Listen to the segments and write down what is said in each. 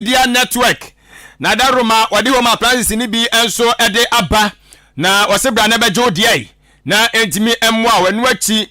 Media Network na Daroma wɔde home appliances no bi nso de aba na wɔse bra na bɛgye wo deɛ na ɛntumi mmoa wo. Ɛno akyi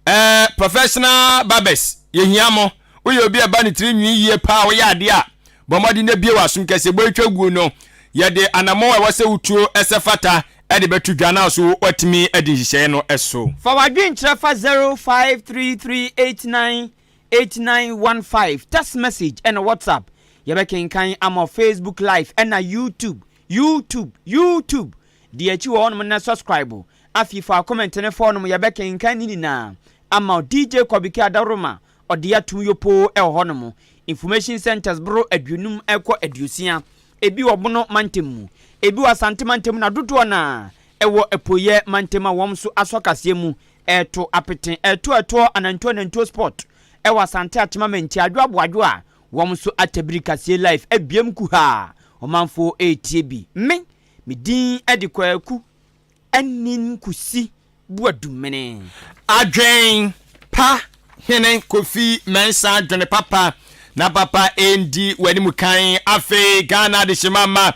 eh, professional barbers yɛhia mo. Woyɛ obi a ɛba ne tiri nwi yie paa woyɛ adeɛ a bɔ mmɔden na bie w'asom kɛse bɔ etwa guo no yɛde anammɔn a ɛwɔ sɛ wotuo ɛsɛ fata ɛde bɛto dwa na so watumi adi nhyehyɛeɛ no so. Fa w'adwenkyerɛ fa 053389 8915 text message ɛna WhatsApp yɛbɛkenkan ama wo. Facebook Live ɛna YouTube, YouTube, YouTube di akyi wɔ hɔnom na subscribe. Afei fa comment ne fa hɔnom, yɛbɛkenkan ne nyinaa ama wo. DJ Kɔbike Adaroma ɔde atum yopoo ɛwɔ hɔnom. Information centers boro 50 ɛkɔ 60, ebi wɔ Bono mantam mu, ebi wɔ Asante mantam, na dodoɔ na ɛwɔ Apueyɛ mantam a wɔn nso asɔ kaseɛ mu ɛɛto apete ɛɛto ɛtoɔ anantuo anantuo sport ɛwɔ Asante Akyema Manti Adwo Aboadwo a wɔn nso atabiri kaseɛ live abiem kuhaa ɔmanfoɔ ɛretie bi. Me din ɛde Kwaku Anin Kusi Buadumene. Adwen pa hene Kofi Mensah, adwene papa na papa ɛndi w'anim kan. Afei Ghana adehyema ma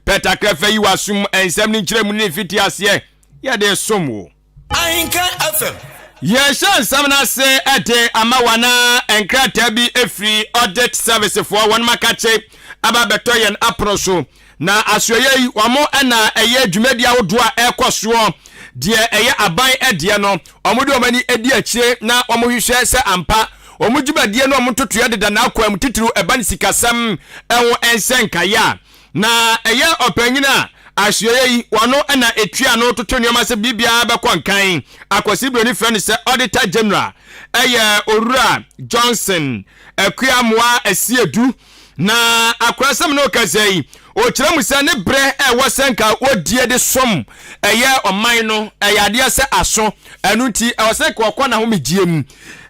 pɛtakrɛfɛ yi w'asom nsɛm no nkyerɛ mu ne mfiti aseɛ yɛde som wo. Ahenka FM. Yɛhyɛ nsɛm no ase de ama wana nkrataa bi ɛfiri Audit Service foɔ wɔn makakye aba bɛtɔ yɛn apono so. Na asoɛyɛ yi wɔn na ɛyɛ dwumadi ahodoɔ a ɛrekɔ soɔ deɛ ɛyɛ aban deɛ no wɔn de wɔn ani di akyire na wɔn hwehwɛ sɛ ampa wɔn dwumadie no wɔn ntotoeɛ deda n'akwan mu, titiriw ɛba ne sikasɛm ɛho nsɛnkaeɛ a na ɛyɛ ɔpanyin a asoɛyɛ yi wɔn na etua no toto nneɛma sɛ biribiara bɛkɔ nkan. Akwasi Broni frɛ no sɛ Auditor General, ɛyɛ Owura Johnson Akuamoa Asiedu. Na akorasɛm no kasa yi ɔkyerɛ mu sɛ ne berɛ ɛwɔ sɛ nka wɔdie de som ɛyɛ ɔman no ɛyɛ adeɛ sɛ aso, ɛno nti ɛwɔ sɛ nka ɔkɔ n'ahomegyeɛ mu.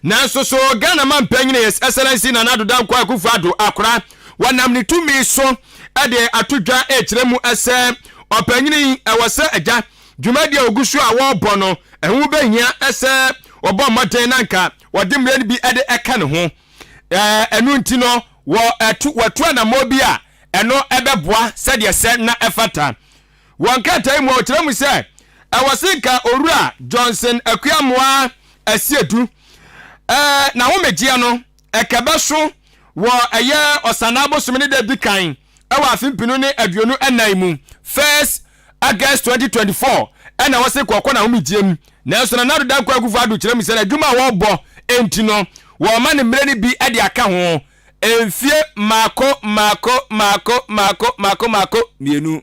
Nanso so Ghana mampanyin His Excellency Nana Addo Dankwa Akufo-Addo akora wɔnam ne tumi so de ato dwa ɛkyerɛ mu sɛ ɔpanyini ɛwɔ sɛ agya dwumadi a ogu so a wɔrebɔ no ɛho bɛhia sɛ wɔbɔ mmɔden na nka wɔde mmerɛ no bi de ɛka ne ho. Ɛno nti no wɔatu wɔatu anammɔn bi a ɛno ɛbɛboa sɛdeɛ sɛ na ɛfata. Wɔn krataa yi mu a ɔkyerɛ mu sɛ ɛwɔ se nka Owura Johnson Akuamoa Asiedu ɛɛ n'ahomegyeɛ no ɛkɛbɛso wɔ ɛyɛ Ɔsanaa bosome ne da di kan ɛwɔ afe 2024 mu, 1st August 2024, ɛna wɔse kɔkɔ n'ahomegyeɛ mu. Nanso Nana Addo Dankwa Akufo-Addo kyerɛ mu sɛ n'adwuma a wɔrebɔ nti no wɔrema no mmerɛ no bi de aka ho mfie mmaako mmaako mmaako mmaako mmaako mmaako mmienu.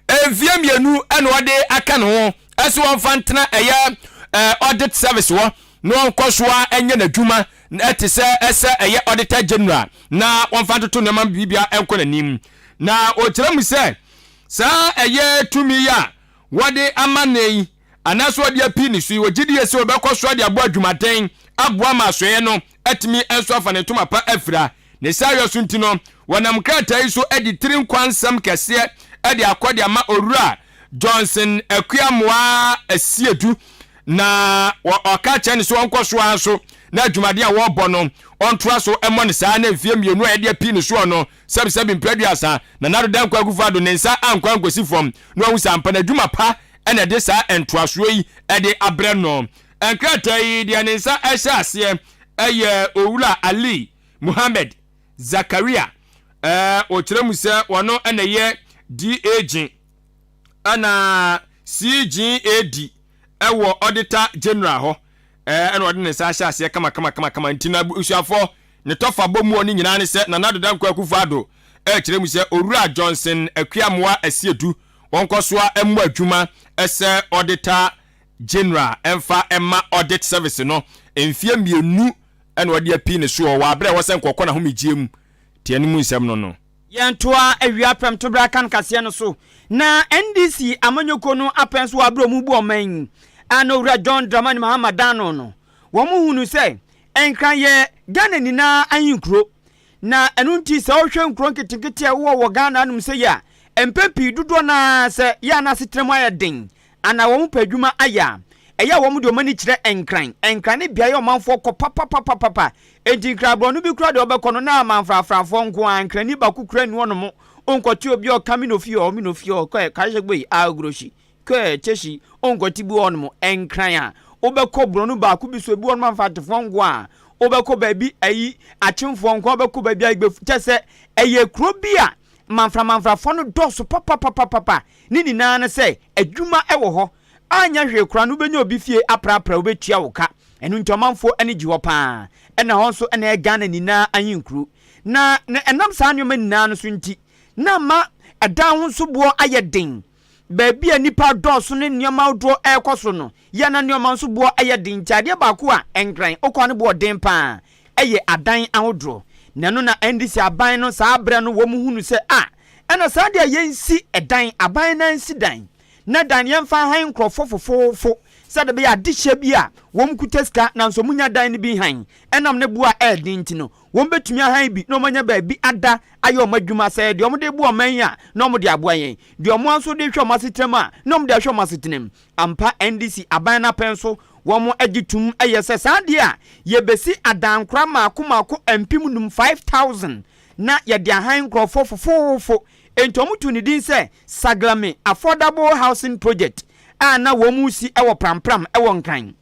Mfie 2 ɛna ɔde aka ne ho ɛsɛ wɔmfa ntena ɛyɛ audit service wɔ na ɔnkɔ so a ɛnyɛ n'adwuma ɛte sɛ ɛsɛ ɛyɛ Auditor General na wɔmfa ntoto nneɛma biribia ɛnkɔ n'anim. Na ɔkyerɛ mu sɛ saa ɛyɛ tumi yi a wɔde ama ne yi anaasɛ wɔde api ne so yi, wɔgye die sɛ wɔbɛkɔ so de abɔ adwumaden aboa ma asoɛeɛ no atumi nso afa ne ntoma pa afira. Ne saa yɔ so nti no wɔnam krataa yi so de tiri nkwa nsɛm kɛseɛ de akɔ de ama Owura Johnson Akuamoa Asiedu na ɔka kyerɛ ne sɛ ɔnkɔ so ara nso na adwumaden a wɔrebɔ no ɔntoa so mmɔ no saa na mfeɛ 2 a yɛde api ne soɔ no sɛbisɛbi mprɛduasa Nana Addo Dankwa Akufo-Addo ne nsa ankɔ ankɔsi fam na wahu sɛ ampa n'adwuma pa na ɛde saa ntoasoɔ yi de abrɛ no. Nkrataa yi deɛ ne nsa hyɛ aseɛ yɛ Owura Ali Muhammed Zakaria. Ɔkyerɛ mu sɛ ɔno na ɛyɛ DAG ɛna CGAD ɛwɔ Auditor General hɔ ɛna ɔde ne nsa ahyɛ aseɛ kama kama kama kama. Nti na abusuafoɔ ne tɔfa bɔ muɔ no nyinaa ne sɛ Nana Addo Dankwa Akufo-Addo ɛkyerɛ mu sɛ Owura Johnson Akuamoa Asiedu wɔnkɔ so a mmɔ adwuma sɛ Auditor General ɛmfa ɛma Audit Service no mfeɛ 2 ɛna ɔde api ne soɔ wɔ aberɛ a ɛwɔ sɛ nkɔkɔ n'ahomegyeɛ mu teɛ no mu nsɛm no no. Yɛntoa awia prɛmtoberɛ akan kaseɛ no so na NDC amanyɔkuo no apɛn so wɔ aberɛ a wɔbu ɔman yi a na Owura John Dramani Mahama dan no no, wɔn hunu sɛ Nkran yɛ Ghana nyinaa ahenkuro na ɛno nti sɛ wohwɛ nkuro nketenkete a ɛwɔ wɔ Ghana anom sɛ yi a, mpɛn pii dodoɔ no ara sɛ yɛ a na asetena mu ayɛ den anaa wɔn pɛ adwuma ayɛ a, Ɛyɛ a wɔn de wɔn ani kyerɛ Nkran. Nkran ne beaeɛ a ɔmanfoɔ kɔ papapapapa. Enti Nkran borɔno bi koraa deɛ wobɛkɔ no na amanfrafrafoɔ nko ara, Nkrani baako koraa nni hɔnom. Wonkɔte obi a ɔka Mino fie hɔ, Mino fie hɔ, kɔɛ Kahyɛgbei, Agroshi, kɔɛ Teshie, wonkɔte bi wɔ hɔnom. Nkran a, wobɛkɔ borɔno baako bi so, ebi wɔ hɔnom a Mfantefoɔ nko ara, wobɛkɔ baabi ayi Akyemfoɔ nko ara, wobɛkɔ baabi Ayigbefo, kyerɛ sɛ ɛyɛ kuro bi a manframanfrafoɔ no dɔɔso papapapapa. Ne nyinaa ne sɛ adwuma wɔ hɔ. Anyɛ hwee koraa no wobɛnya obi fie aprapra wobɛtua wo ka. Ɛno nti ɔmanfoɔ ani gye hɔ paa. Ɛna hɔ nso na ɛyɛ Ghana nyinaa ahenkuro. Na na ɛnam saa nneɛma nyinaa no so nti na ama ɛdan ho nso boɔ ayɛ den. Baabi a nnipa dɔɔso ne nneɛma ahodoɔ ɛrekɔ so no, yɛ na nneɛma nso boɔ yɛ den. Nti adeɛ baako a Nkran wokɔ a ne boɔ den paa yɛ adan ahodoɔ. Na ɛno na NDC aban no saa berɛ no wɔn hunu sɛ ah ɛna saa deɛ yɛnsi dan, aban no ansi dan. Na dan yɛmfa nhan nkurɔfoɔ fofoofo sɛdeɛ ɛbɛyɛ a adehyeɛ bi a wɔn kuta sika nanso wɔn nnya dan no bi nhan ɛnam ne boɔ a ɛyɛ den nti no wɔn bɛtumi ahan bi na wɔn anya baabi ada ayɛ wɔn adwuma. Sɛ ɛyɛ deɛ wɔn de boa ɔman yi a na wɔn de aboa yɛn, deɛ wɔn ara nso de hwɛ wɔn asetena mu a na wɔn de ahwɛ wɔn asetena mu. Ampa NDC aban no apɛn so wɔn gye tum yɛ sɛ saa deɛ a yɛbɛsi adankora mmaako mmaako 5000, 5000, na yɛde ahan nkurɔfoɔ fofoofo. Enti wɔtoo ne din sɛ Saglemi Affordable Housing Project a na wɔresi wɔ Prampram wɔ Nkran.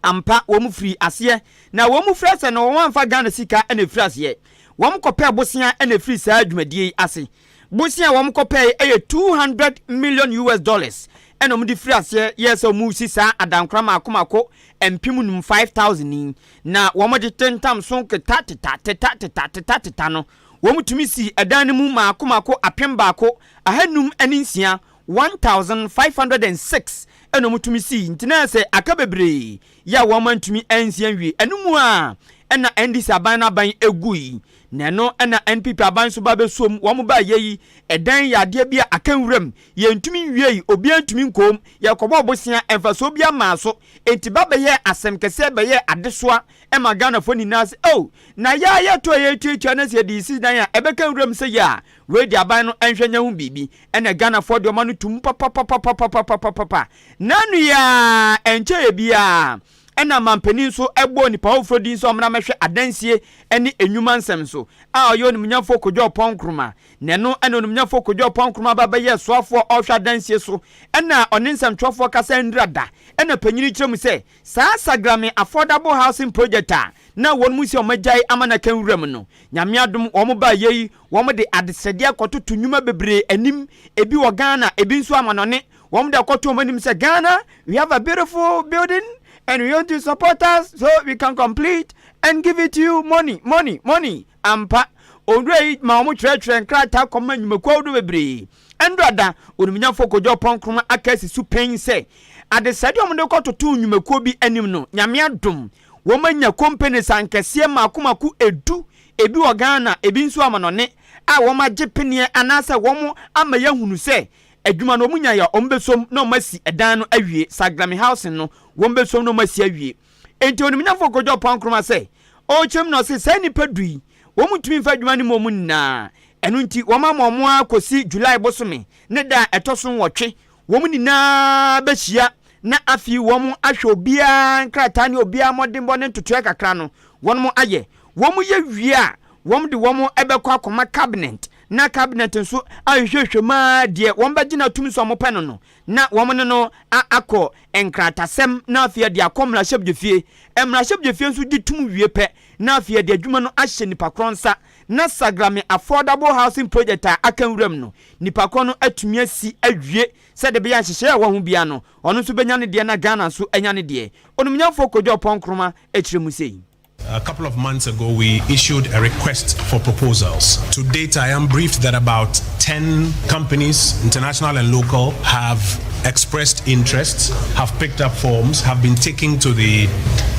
Ampa, wɔfirii aseɛ, na wɔfiri aseɛ no wɔamfa Ghana sika na ɛfiri aseɛ. Wɔkɔpɛɛ bosea na ɛfiri saa dwumadie yi ase. Bosea a wɔkɔpɛɛ yɛ 200 million US dollars na wɔde firi aseɛ yɛɛ sɛ wɔresi saa adankora mmaako mmaako 5000, 5,000 yi. Na wɔde tentam so keta teta teta teta teta teta no, Wɔtumi sii ɛdan no mu mmaako mmaako 1506, 1,506, ɛna wɔtumi sii, nti na sɛ aka bebree yɛ a wɔn antumi ansi anwie. Ɛno mu a ɛna NDC aban no aban gui, na ɛno ɛna NPP aban nso ba bɛsuom. Wɔn baa yɛ yi, ɛdan yɛ adeɛ bi a aka nwuram, yɛntumi nwiei, obiara ntumi nkɔm, yɛkɔbɔɔ bosea, mfasoɔ biara mmaa so, enti ba bɛyɛɛ asɛm kɛseɛ, bɛyɛɛ adesoa ma Ghanafoɔ nyinaa sɛ oh, na yɛ a yɛtɔ a yɛtuatua na sɛ yɛde resi dan a ɛbɛka nwuram sɛ yɛ a, wei deɛ aban no nhwɛ nyɛ ho biribi. Ɛna Ghanafoɔ deɛ ɔma no tum papapapapapapapa. N'ano yi ara, ɛnkyɛeɛ biara ɛna mampanin nso bɔɔ nipa foforɔ din sɛ ɔmmra mmɛhwɛ adansie ne nnwuma nsɛm so a ɔyɛ Onimunyamfoɔ Kojo Oppong Nkrumah. Na ɛno ɛna Onimunyamfoɔ Kojo Oppong Nkrumah ba bɛyɛɛ soafoɔ a ɔrehwɛ adansie so ɛna ɔne nsɛmtwerɛfoɔ kasa nnura da ɛna panin yi kyerɛ mu sɛ Saa Saglemi Affordable Housing Project a na wɔn mu si wɔn agyae ama no aka nwuram no, Nyame adom wɔn baa yei, wɔn de adesrɛdeɛ akɔtoto nnwuma bebree anim, ebi wɔ Ghana, ebi nso amanɔne, wɔn de akɔto wɔn anim sɛ Ghana, we have a beautiful building and we want to support us so we can complete and give it to you money, money, money. Ampa, owura yi ma wɔn twerɛtwerɛ nkrataa kɔma nnwumakuo ahodoɔ bebree. Ɛndɔ da, Onimnyafo Kojo Oppong Nkrumah aka asi so pɛn sɛ, adesrɛde a wɔde kɔtotoo nnwumakuo bi anim no, Nyame adom, wɔanya companies ankɛseɛ mmaako mmaako edu, ebi wɔ Ghana, ebi nso amanɔne, a wɔagye peneɛ anaasɛ wɔama yɛahunu sɛ adwuma no wɔnyaeɛ a wɔbɛsom na wɔasi ɛdan no awie, Saglemi Housing no, wɔbɛsom na wɔasi awie. Enti Onimnyafo Kojo Oppong Nkrumah sɛ, ɔrekyerɛ mu na ɔse saa nnipa du yi, wɔntumi mfa adwuma no mma wɔn nyinaa, Ɛno nti, wɔama wɔn ara kɔsi July bosome ne da a ɛtɔ so nwɔtwe. Wɔn nyinaa bɛhyia na afei wɔn ahwɛ obiara nkrataa ne obiara mmɔdenbɔ ne ntotoeɛ kakra no wɔn ayɛ. Wɔn yɛ wie a, wɔn de wɔn bɛkɔ akɔma cabinet na cabinet nso ahwehwɛhwɛ mu ara deɛ wɔn bɛgye no atum sɛ wɔpɛ no no na wɔn ne no akɔ nkratasɛm na afei ɛde akɔ mmarahyɛbdwafie. Mmarahyɛbdwafie nso gye tum wie pɛ na afei ɛde adwuma no ahyɛ nipa korɔ nsa na Saglemi Affordable Housing Project a aka nwuram no, nipa korɔ no atumi asi awie sɛdeɛ ɛbɛyɛ a nhyehyɛeɛ a ɛwɔ ho biara no, ɔno nso bɛnya ne deɛ na Ghana nso anya ne deɛ. Onimnyamfoɔ Kojo Oppong Nkrumah kyerɛ mu sei. A couple of months ago, we issued a request for proposals. To date, I am briefed that about 10 companies, international and local, have expressed interest, have picked up forms, have been taken to the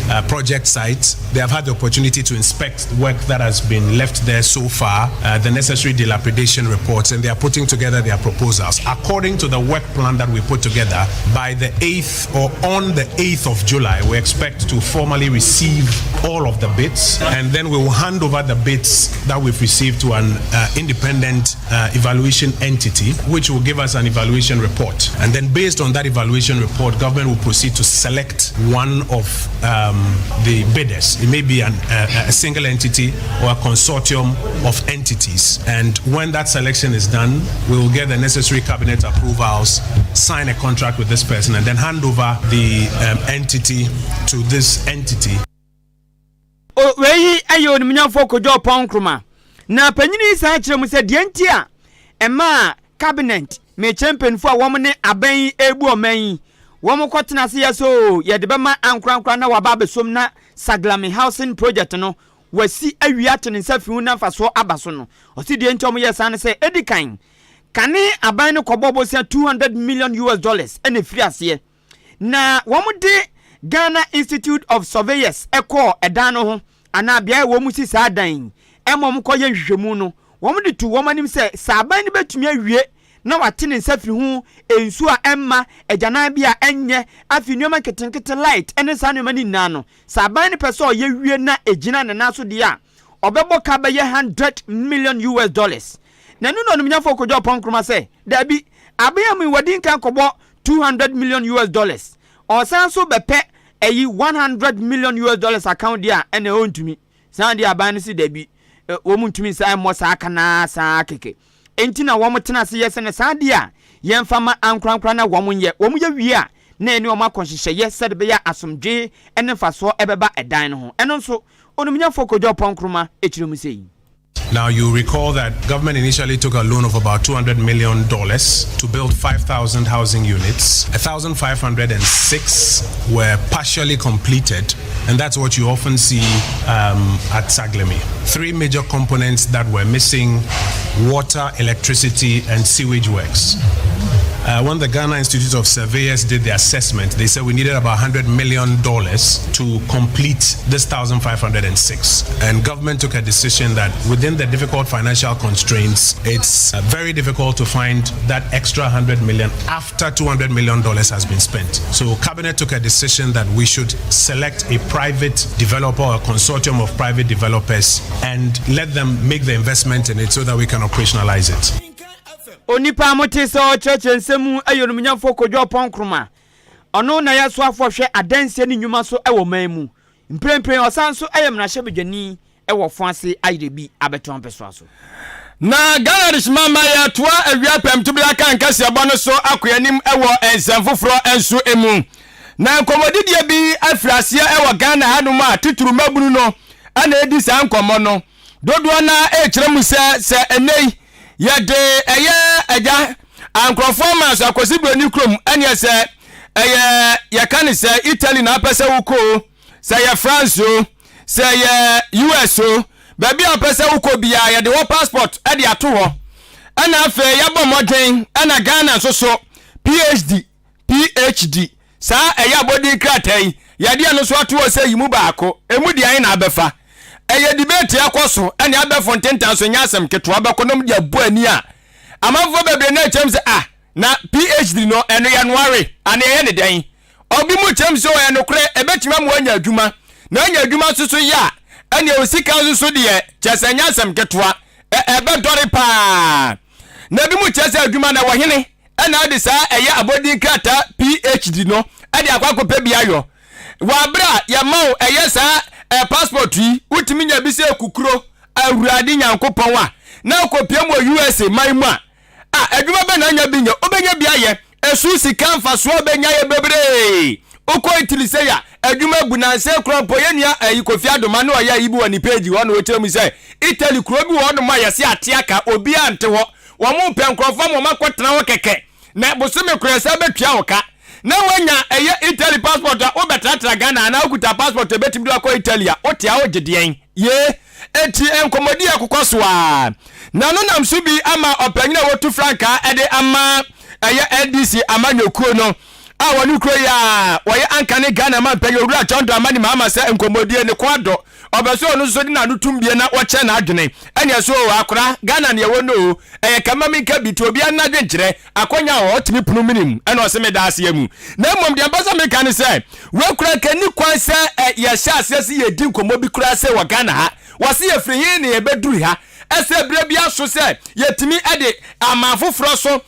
uh, project site. They have had the opportunity to inspect work that has been left there so far, uh, the necessary dilapidation reports, and they are putting together their proposals. According to the work plan that we put together, by the 8th or on the 8th of July, we expect to formally receive all of the bids, and then we will hand over the bids that we've received to an uh, independent uh, evaluation entity, which will give us an evaluation report. And then, based on that evaluation report, government will proceed to select one of um, the bidders. It may be an, a single entity or a consortium of entities. And when that selection is done, we will get the necessary cabinet approvals, sign a contract with this person, and then hand over the um, entity to this entity. Wei yɛ Onimuonyamfoɔ Kojo Oppong Nkrumah. Na panyin yi san kyerɛ mu sɛ deɛ nti a ɛmaa cabinet mekyerɛ mpanyinfoɔ a wɔn ne aban yi rebu ɔman yi wɔn kɔtena ase yɛ so yɛde bɛma ankorankora na waba abɛsom na Saglemi housing project no wasi awie ato ne nsa fi ho na mfasoɔ aba so no ɔsi deɛ nti wɔn yɛ saa no sɛ edi kan kane aban no kɔbɔ bosia 200 million US dollars ɛna efiri aseɛ na wɔn de Ghana Institute of Surveyors kɔɔ ɛdan no ho anaa beaeɛ a wɔn si saa dan yi ma wɔn kɔyɛ nhwehwɛmu no, wɔn de to wɔn anim sɛ sɛ aban no bɛtumi awie na wate ne nsa firi ho, nsuo a ɛmma, agyanan bi a ɛnyɛ, afei nneɛma nketenkete light ne saa nneɛma no nyinaa no, sɛ aban no pɛ sɛ ɔyɛ wie na ɛgyina ne nan so deɛ a, ɔbɛbɔ ka bɛyɛ 100 million US dollars. Na ɛno na Onimnyafo Kojo Oppong Nkrumah sɛ, Dabi, aban a mu wɔdi nkan kɔbɔ 200 million US dollars, ɔsan nso bɛpɛ ɛyi 100 million US dollars account deɛ a ɛna ɔntumi. Saa deɛ aban no si dabi, wɔn ntumi nsa mmɔ saa ka naa saa kɛkɛ. Enti na wɔn tena ase yɛ sɛ na saa deɛ a yɛmfa ma ankorankora na wɔn nyɛ. Wɔn yɛ wie a na ɛne wɔn akɔ nhyehyɛeɛ sɛde bɛyɛ asomdwee ne mfasoɔ ɛbɛba ɛdan no ho. Ɛno nso, Onimnyafo Kojo Oppong Nkrumah kyerɛ mu sei. Now, you recall that government initially took a loan of about $200 million to build 5,000 housing units. 1,506 were partially completed, and that's what you often see um, at Saglemi. Three major components that were missing water, electricity, and sewage works. Uh, when the Ghana Institute of Surveyors did the assessment, they said we needed about $100 million to complete this 1,506. And government took a decision that within the difficult financial constraints, it's uh, very difficult to find that extra 100 million after 200 million dollars has been spent. So cabinet took a decision that we should select a private developer or a consortium of private developers and let them make the investment in it so that we can operationalize it. Onipa a mote sɛ ɔrekyerɛkyerɛ nsɛm mu yɛ Onimnyamfoɔ Kojo Oppong Nkrumah. Ɔno na ɛyɛ soafoɔ hwɛ adansie ne nnwuma so wɔ ɔman mu. Mprempren ɔsan nso yɛ mmarahyɛbadwani wɔ Foase Ayirebi abɛtoa mpɛsoa so. Na Ghana Adehyema ma yɛtoa awia pɛmtobere aka nkaseɛbɔ no so akɔ anim wɔ nsɛm foforɔ nso mu. Na nkɔmmɔdidie bi afiri aseɛ wɔ Ghana hanom a titiriw mmabunu no na ɛredi saa nkɔmmɔ no. Dodoɔ no ara rekyerɛ mu sɛ sɛ ɛnnɛ yi yɛde ɛyɛ agya ankorɔfoɔ ama so akɔsi buroni kurom ɛneɛ sɛ ɛyɛ yɛka ne sɛ Italy na apɛ sɛ wokɔ o, sɛ ɛyɛ France o, sɛ ɛyɛ US o, baabi a wopɛ sɛ wokɔ biara yɛde wɔ passport de ato hɔ. Ɛna afei yɛabɔ mmɔden ɛna Ghana nso so PhD PhD, saa ɛyɛ abɔdin krataa yi, yɛde ɛno nso ato hɔ sɛ yi mu baako, ɛmu deɛ ahe na abɛfa? Ɛyɛ debate ɛkɔ so ɛne abɛfo ntentan so nyɛ asɛm ketewa, bɛkɔ nom de abu ani a amanfoɔ bebree na ɛkyɛm sɛ ah na PhD no ɛno yɛ noare ana ɛyɛ ne dɛn? Ɔbi mu kyɛm sɛ ɔyɛ nokorɛ ɛbɛtumi ama wanya adwuma na anya adwuma nso so yɛ a ɛne ɛwɔ sika nso so deɛ kyɛ sɛ nyɛ asɛm ketewa ɛbɛdɔre paa na ebi mu kyerɛ sɛ adwuma na ɛwɔ hene ɛna ɔde saa ɛyɛ abɔdin krataa PhD no ɛde akɔ akɔpɛ bi ayɔ wɔ abere a yɛma wo ɛyɛ saa ɛ passport yi wotumi nya bi sɛ kukuro awurade nyankopɔn a na wokɔpia mu wɔ USA man mu a a adwuma bɛ na anya bi nyɛ wobɛnya bi ayɛ ɛso sika mfasoɔ bɛnya yɛ bebree wokɔ Italy sɛ ya adwuma bu nansɛ kora mpo yɛ nua ayi Kofi Adoma ne ɔyɛ ayi bi wɔ ne page hɔ na ɔkyerɛ mu sɛ Italy kuro bi wɔ hɔ nom a yɛse ate aka obiara nte hɔ Wɔpɛ nkurɔfoɔ ma wɔakɔtena hɔ kɛkɛ, na bosome koro ɛsan bɛtua wo ka. Na woanya ɛyɛ Italy passport a, wobɛtratra Ghana anaa wokuta passport a ɛbɛtumi de wo akɔ Italy a, wote a wogye deɛn? Yee! Enti nkɔmmɔdi a ɛkokɔ so ara. Na no nam so bi ama ɔpanyin a wɔtu frankaa de ama ɛyɛ NDC amanyɔkuo no a a wɔne kuro yi a wɔyɛ anka ne Ghana mampanyin Owura John Dramani Mahama sɛ nkɔmmɔdie ne kɔn adɔ. Ɔpɛ sɛ ɔno nso de n'ano tom bie na wɔkyerɛ n'adwene. Ɛneɛ so o, akora, Ghana ne yɛwɔ no o, ɛyɛ kama menka bi, nti obiara n'adwenkyerɛ, akɔnya a ɔtumi pono menim, ɛna ɔse meda aseɛ mu. Na mmom deɛ mpɛ sɛ meka ne sɛ, wei koraa nka ɛnni kwan sɛ yɛhyɛ aseɛ sɛ yɛredi nkɔmmɔ bi koraa sei wɔ Ghana ha. Wɔse yɛfiri he na yɛbɛduru ha? Ɛsɛ berɛ bi aso sɛ yɛtumi de aman foforɔ so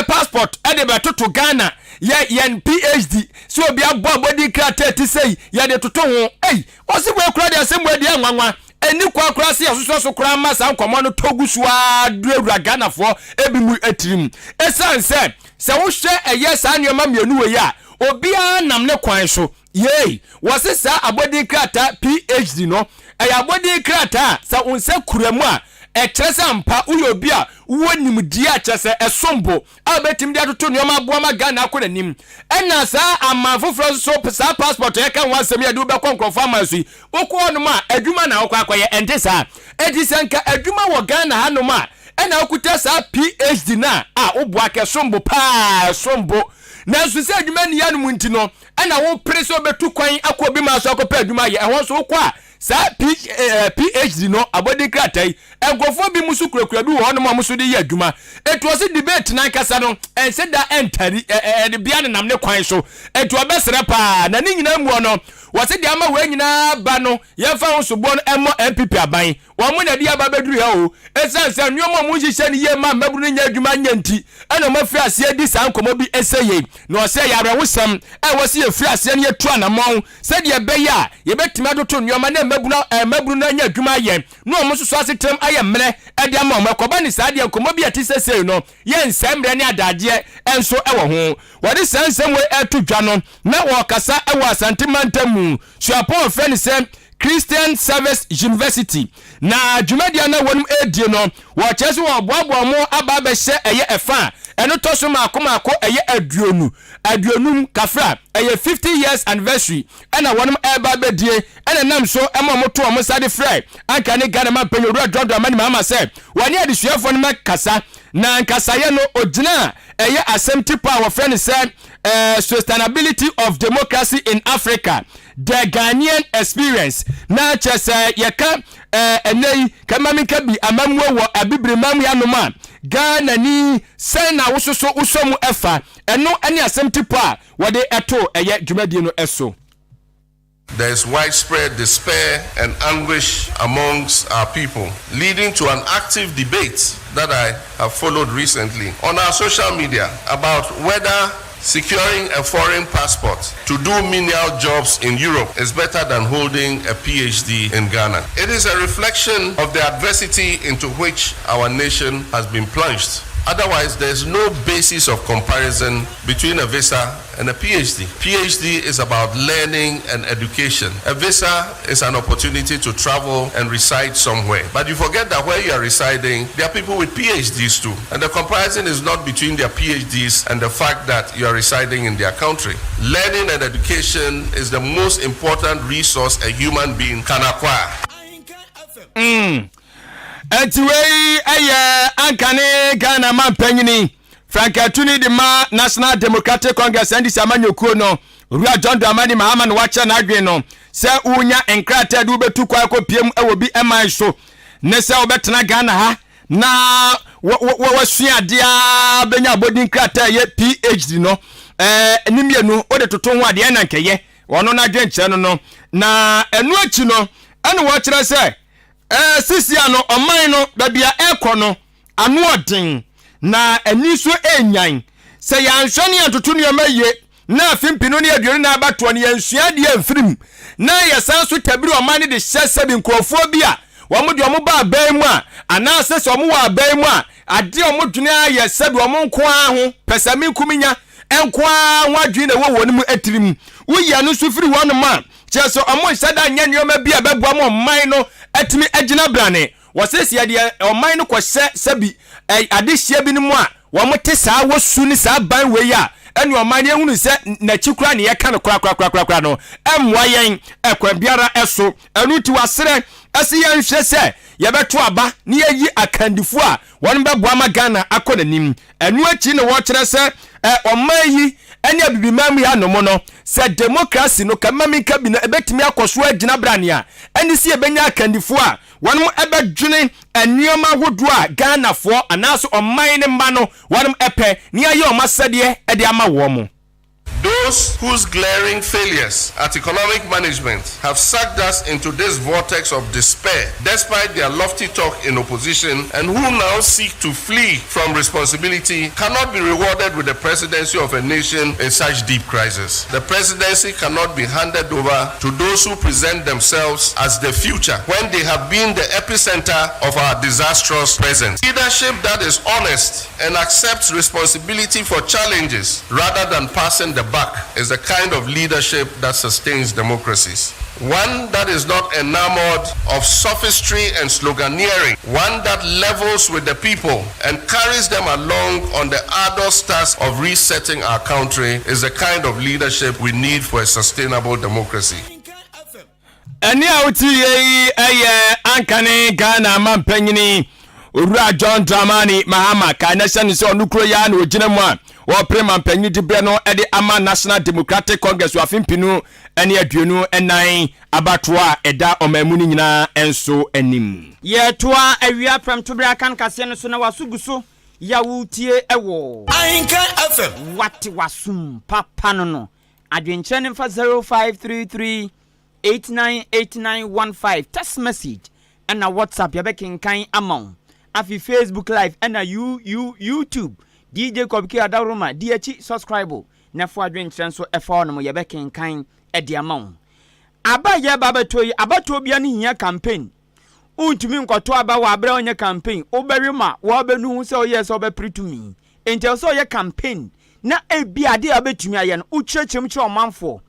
passport de bɛtoto Ghana, yɛ yɛn PhD, sɛ obi abɔ abɔdin krataa ti sei, yɛde toto ho. Ei! Ɔse wei koraa deɛ asɛm wei deɛ nwanwa, ɛnni kwan koraa sɛ yɛsosɔ so koraa ma saa nkɔmmɔ no tɔ gu so ara durawura Ghanafoɔ ebi mu tirim. Ɛsiane sɛ, sɛ wohwɛ ɛyɛ saa nneɛma mmienu wei a, obiara nam ne kwan so. Yei, wɔse saa abɔdin krataa PhD no, ɛyɛ abɔdin krataa a sɛ wo nsa kura mu a, ɛkyerɛ sɛ ampa woyɛ obi a wowɔ nimdeɛ a kyerɛ sɛ ɛsom bo a wobɛtumi de atoto nneɛma aboa ma Ghana akɔ n'anim. Ɛna saa aman foforɔ nso so, saa passport a yɛka ho asɛm yi a yɛde wo bɛkɔ nkurɔfoɔ aman so yi, wokɔ hɔnom a, adwuma na wokɔ akɔyɛ, ɛnte saa? Enti sɛ nka adwuma wɔ Ghana hanom a, ɛna wokuta saa PhD no a, a woboa ka ɛsom bo paa, ɛsom bo. Nanso sɛ adwuma nni hanom nti no, ɛna wopere sɛ wobɛtu kwan akɔ obi man so akɔpɛ adwuma ayɛ. Ɛhɔ nso wokɔ a, Saa PhD no abɔdin krataa yi, nkurɔfoɔ bi nso kurakura bi wɔ hɔnom a wɔn nso de yɛ adwuma. Enti wɔse debate no ankasa no, ɛnhyɛ da ɛntari, ɛde bia nenam ne kwan so. Enti wɔbɛsrɛ paa. Na ne nyinaa muɔ no, wɔse deɛ ama wei nyinaa ba no, yɛmfa ho soboɔ no mmɔ NPP aban. Wɔn na ɛde aba abɛduru ha o. Ɛsiane sɛ nneɛma a wɔnhyehyɛ no yie mma mmabunu no nyɛ adwuma nyɛ nti, ɛna wɔafiri aseɛ redi saa nkɔmmɔ bi sɛ yei. Na ɔsɛ ɛyɛ awerɛhosɛm a ɛwɔ sɛ yɛfiri aseɛ na yɛtu anammɔn sɛdeɛ ɛbɛyɛ a yɛbɛtumi atoto nneɛma na mmabunu mmabunu no anya adwuma ayɛ na wɔn nso so asetenam ayɛ mmerɛ de ama wɔn. Ɛkɔba ne saa deɛ, nkɔmmɔ bi a ɛte sɛ sei no, yɛnsɛe mmerɛ ne adagyeɛ nso wɔ ho. Wɔde saa nsɛm wei reto dwa no, na wɔrekasa wɔ Asante mantam mu suapɔn a wɔfrɛ no sɛ Christian Service University. Na dwumadi a na wɔnom redie no, wɔkyerɛ sɛ wɔreboaboa wɔn aba abɛhyɛ ɛyɛ ɛfa a ɛno tɔ so mmaako mmaako ɛyɛ aduonu, aduonum, kafra, ɛyɛ 50 years anniversary ɛna wɔnom ɛreba abɛdie ɛna ɛnam so ɛma wɔn to wɔn nsa de frɛ anka ne Ghana manpanyin Owura John Dramani Mahama sɛ wɔne adesuafoɔ no mɛkasa. Na nkasaeɛ no ɔgyinaa ɛyɛ asɛm tipa a wɔfrɛ no sɛ eh, Sustainability of Democracy in Africa, The Ghanaian Experience. Na kyerɛ sɛ yɛka eh, ɛnɛ yi kɛma menka bi amammuo wɔ abibire man mu hanom a, Ghana ni sɛn na wososo wosɔ mu ɛfa? Ɛno ne asɛm tipa a wɔde ɛto ɛyɛ dwumadie no so. There is widespread despair and anguish amongst our people, leading to an active debate that I have followed recently on our social media about whether securing a foreign passport to do menial jobs in Europe is better than holding a PhD in Ghana. It is a reflection of the adversity into which our nation has been plunged. Otherwise, there is no basis of comparison between a visa and a PhD. PhD is about learning and education. A visa is an opportunity to travel and reside somewhere. But you forget that where you are residing, there are people with PhDs too. And the comparison is not between their PhDs and the fact that you are residing in their country. Learning and education is the most important resource a human being can acquire. Mm. Enti wei yɛ anka ne Ghana mampanyini frankatuni de ma National Democratic Congress NDC amanyɔkuo no Owura John Dramani Mahama na wakyerɛ n'adwene no sɛ wonya nkrataa de wobɛtu kwan akɔpiem wɔ bi man so ne sɛ wobɛtena Ghana ha na wasua adeɛ a bɛnya abɔdin krataa ɛyɛ PhD no ɛɛ ne mmienu wode toto ho adeɛ na nkɛyɛ wɔn n'adwenkyerɛ no no na ɛno akyi no ɛna wɔkyerɛ sɛ Ɛɛ, seesei no, ɔman no, baabi a ɛrekɔ no, ano ɔden, na ani nso renyan. Sɛ yɛanhwɛ ne yɛantoto nneɛma yie, na afe mpenu ne 24 abatoɔ no, yɛansua adeɛ amfiri mu, na yɛsan nso tabiri ɔman no de hyɛ sɛbi nkurɔfoɔ bi a wɔn deɛ wɔba aban mu a, anaasɛ sɛ wɔwɔ aban mu a, adeɛ a wɔdwene ara yɛ sɛbi wɔn nko ara ho, pɛsɛmenkominya nko ara ho adwene na ɛwɔ wɔn mu tirim. Woyi ɛno nso firi hɔnom a, Kyerɛ sɛ, wɔnhyɛ da nyɛ nneɛma bi a ɛbɛboa ma ɔman no atumi agyina brane. Wɔse sɛ yɛde ɔman no kɔhyɛ sɛbi adehyeɛ binom a wɔte saa wɔ su ne saa ban wei a, ɛne ɔman no yɛhunu sɛ n'akyi koraa ne yɛka no korakorakorakora no, ɛmmoa yɛn ɛkwan biara so. Ɛno nti wɔasrɛ Ɛse yɛnhwɛ sɛ yɛbɛto aba na yɛayi akandifoɔ a wɔn bɛboa ma Ghana akɔ n'anim. Ɛno akyi na wɔkyerɛ sɛ ɔman yi ne Abibiman mu yi anom no, sɛ demokrasi no, ka ma menka bi no, ɛbɛtumi akɔ so agyina brane a, ɛne sɛ yɛbɛnya akandifoɔ a wɔn bɛdwene nneɛma ahodoɔ a Ghanafoɔ anaasɛ ɔman no mma no wɔn pɛ na yɛayɛ wɔn asɛdeɛ de ama wɔn. Those whose glaring failures at economic management have sucked us into this vortex of despair, despite their lofty talk in opposition, and who now seek to flee from responsibility, cannot be rewarded with the presidency of a nation in such deep crisis. The presidency cannot be handed over to those who present themselves as the future when they have been the epicenter of our disastrous present. Leadership that is honest and accepts responsibility for challenges rather than passing the buck is the kind of leadership that sustains democracies. One that is not enamored of sophistry and sloganeering, one that levels with the people and carries them along on the arduous task of resetting our country is the kind of leadership we need for a sustainable democracy. Ɛnne a wote yɛ yi yɛ ankane Ghana mampanyini Owura John Dramani Mahama kae na hyɛ no sɛ ɔno kuro yi ara na ɔgyina mu a wɔrepere mampanyini diberɛ no de ama National Democratic Congress wɔ afe 2024 abatoɔ a ɛda ɔman mu no nyinaa nso anim. Yɛtoa awia prɛmtoberɛ akan kaseɛ no so na w'aso gu so yɛ a woretie wɔ. Ahenkan FM. Wate w'asom papa no no adwenkyerɛ no mfa 0533 898915 text message ɛna WhatsApp yɛbɛkenkan ama wo. Afei Facebook live ɛna you you YouTube DJ Kɔbke Adaworoma di akyi subscribe na fo adwenkyerɛ nso ɛfa hɔ nom yɛbɛkenkan ɛde ama wo. Aba a yɛreba abɛtoɔ yi abatoɔ bia no hia campaign. Wontumi nkɔto aba wɔ aberɛ a wonyɛ campaign. Wobɛwe ma wɔabɛnu ho sɛ woyɛɛ sɛ wobɛpere tumi. Enti ɛwɔ sɛ woyɛ campaign na ebia adeɛ a wobɛtumi ayɛ no wokyerɛkyerɛ mu kyerɛ ɔmanfoɔ.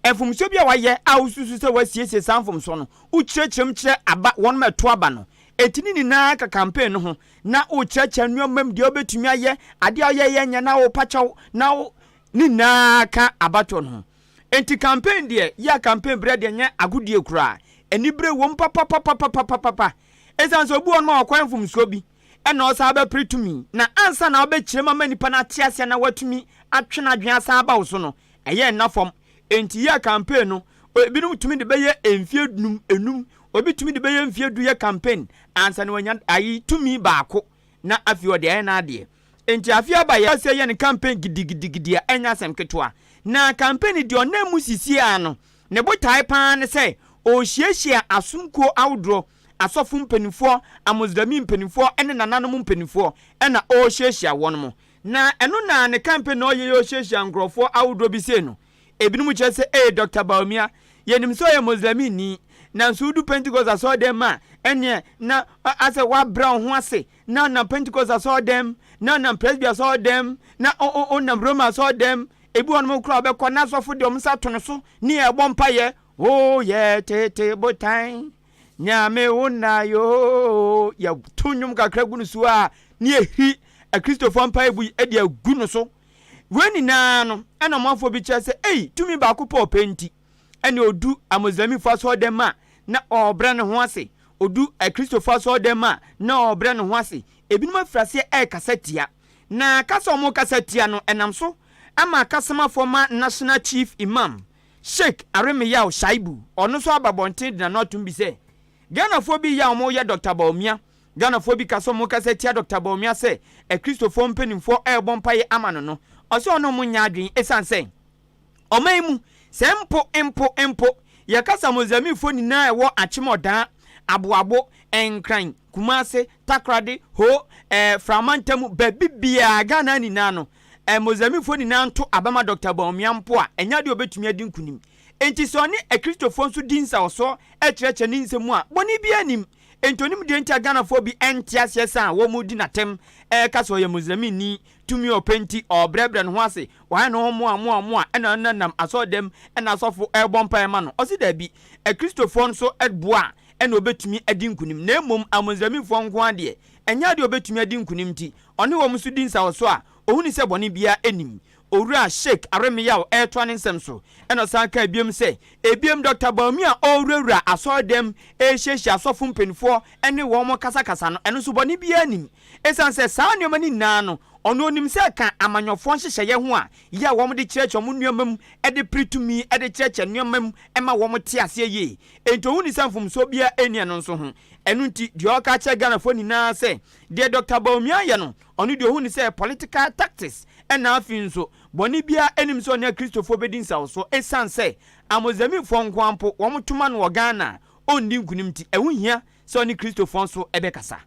Mfomsoɔ bi a wayɛ a wosusu sɛ wasiesie saa mfomsoɔ no, wokyerɛkyerɛ mu kyerɛ aba wɔnom a ɛto aba no. Enti ne nyinaa ka campaign no ho na wokyerɛkyerɛ nnoɔma mu deɛ wobɛtumi ayɛ, adeɛ a woyɛeɛ nyɛ na wopa kyɛw na wo ne nyinaa ka abatoɔ no ho. Enti campaign deɛ, yɛ a campaign berɛ deɛ nyɛ agodie koraa. Anibere wom papapapapapapa. Ɛsiane sɛ obi wɔ hɔnom a wakɔyɛ mfomsoɔ bi ɛna ɔsan bɛpere tumi na ansa na wobɛkyerɛ mu ama nipa no ate aseɛ na watumi atwe n'adwene asan aba wo so no, Ɛyɛ nna fam. Enti yɛ campaign no, ebinom tumi de bɛyɛ mfie num, enum, obi tumi de bɛyɛ mfie du yɛ campaign ansa na wanya ayi tumi baako na afei ɔde ayɛ n'adeɛ. Enti afei aba yɛ sɛ yɛ no campaign gidigidigidi a ɛnyɛ asɛm ketewa. Na campaign deɛ ɔnam mu sisie ara no, ne botae pa ara ne sɛ ɔrehyiahyia asomkuo ahodoɔ, asɔfo mpanimfoɔ, amoslɛmi mpanimfoɔ ne nananom mpanimfoɔ ɛna ɔrehyiahyia wɔn. Na ɛno na ne campaign na ɔyɛ yi ɔhyiahyia nkurɔfoɔ ahodoɔ bi sei no. Ebinom kyerɛ sɛ ee Doctor Bawumia, yɛnim sɛ ɔyɛ Muslimini, nanso wodu Pentecost asɔredan mu a, ɛneɛ na asɛ woabrɛ wo ho ase na wonam Pentecost asɔredan mu, na wonam Presby asɔredan mu, na wonam Roma asɔredan mu. Ebi wɔ nom koraa ɔbɛkɔ na asɔfo de wɔn nsa ato no so ne yɛrebɔ mpaeɛ, Woyɛ tete botan. Nyame wo na yoo. Yɛto nnwom kakra gu no so a, ne yɛhiri Akristofoɔ mpaeɛbu yi de agu no so. Wei nyinaa no, ɛna ɔmanfoɔ bi kyerɛ sɛ, ei, tumi baako pɛ ɔpɛ nti, ɛne ɔdu Amoslɛmifoɔ asɔɔdɛm mu a, na ɔrebrɛ ne ho ase. Ɔdu Akristofoɔ asɔɔdɛm mu a, na ɔrebrɛ ne ho ase. Ebinom afiri aseɛ ɛrekasa tia. Na kasa a wɔrekasa tia no, ɛnam so ama akasamafoɔ ma National Chief Imam Sheik Arimiyaw Shaibu, ɔno nso aba abɔnten de n'ano atom bi sɛ, Ghanafoɔ bi yɛ a wɔyɛ Dɔkta Bawumia. Ghanafoɔ bi ka sɛ wɔkasa tia Dɔkta Bawumia sɛ Akristofoɔ mpanimfoɔ rebɔ mpaeɛ ama no no, ɔse ɔne wɔn nyɛ adwene ɛsiane sɛ ɔman yi mu sɛ mpo mpo mpo yɛkasa Mozambiquefoɔ nyinaa a ɛwɔ Akyem Ɔdaa, Aboabo, Nkran, Kumase, Takoradi, Ho, eh, Frama ntam, baabi biara Ghana nyinaa no, Mozambiquefoɔ nyinaa nto aba ma Dɔkta Bawumia mpo a, ɛnyɛ adeɛ a ɔbɛtumi adi nkunim. Enti sɛ ɔne Akristofoɔ nso di nsawɔsoɔ kyerɛkyerɛ ne nsɛm mu a, bɔne biara nnim. Enti ɔnim deɛ nti a Ghanafoɔ bi nte aseɛ saa a wɔredi no atɛm reka sɛ ɔyɛ Muslimini, tumi a ɔpɛ nti ɔrebrɛbrɛ ne ho ase, wayɛ ne ho mmoa mmoa mmoa ɛna ɔnenam asɔredam ɛna asɔfo rebɔ mpaeɛ ma no. Ɔse daabi, Akristofoɔ nso boa a ɛna ɔbɛtumi adi nkunim na mmom Amuslimfoɔ nko ara deɛ, ɛnyɛ adeɛ a ɔbɛtumi adi nkunim nti ɔne wɔn nso di nsawɔsoɔ a ɔhunu sɛ bɔne biara nnim. Owura Sheik Aremeyaw retoa ne nsɛm so na ɔsan kaa biom sɛ, Ebiem Dɔkta Bawumia a ɔrewurawura asɔredɛm rehyiahyia asɔfo mpanimfoɔ ne wɔn kasakasa no, ɛno nso bɔne biara nnim. Esiane sɛ saa nneɛma no nyinaa no, ɔno onim sɛ ɛka amanyɔfoɔ nhyehyɛeɛ ho a yɛ a wɔde kyerɛkyerɛ wɔn nneɛma mu de pere tumi de kyerɛkyerɛ nneɛma mu ma wɔn te aseɛ yie. Enti ɔhunu sɛ mfomsoɔ biara nni ɛno nso ho. Ɛno nti, deɛ ɔreka akyerɛ Ghanafoɔ nyinaa sɛ, deɛ Dɔkta Bawumia ayɛ no, ɔno deɛ ɔhu no sɛ political tactics ɛna afei nso bɔne biara nnim sɛ ɔne akristofoɔ bɛdi nsawɔsoɔ ɛsiane sɛ Amozamifoɔ nko ara mpo wɔn to ma no wɔ Ghana a ɔnni nkunim nti ɛho hia sɛ ɔne Kristofoɔ nso bɛkasa.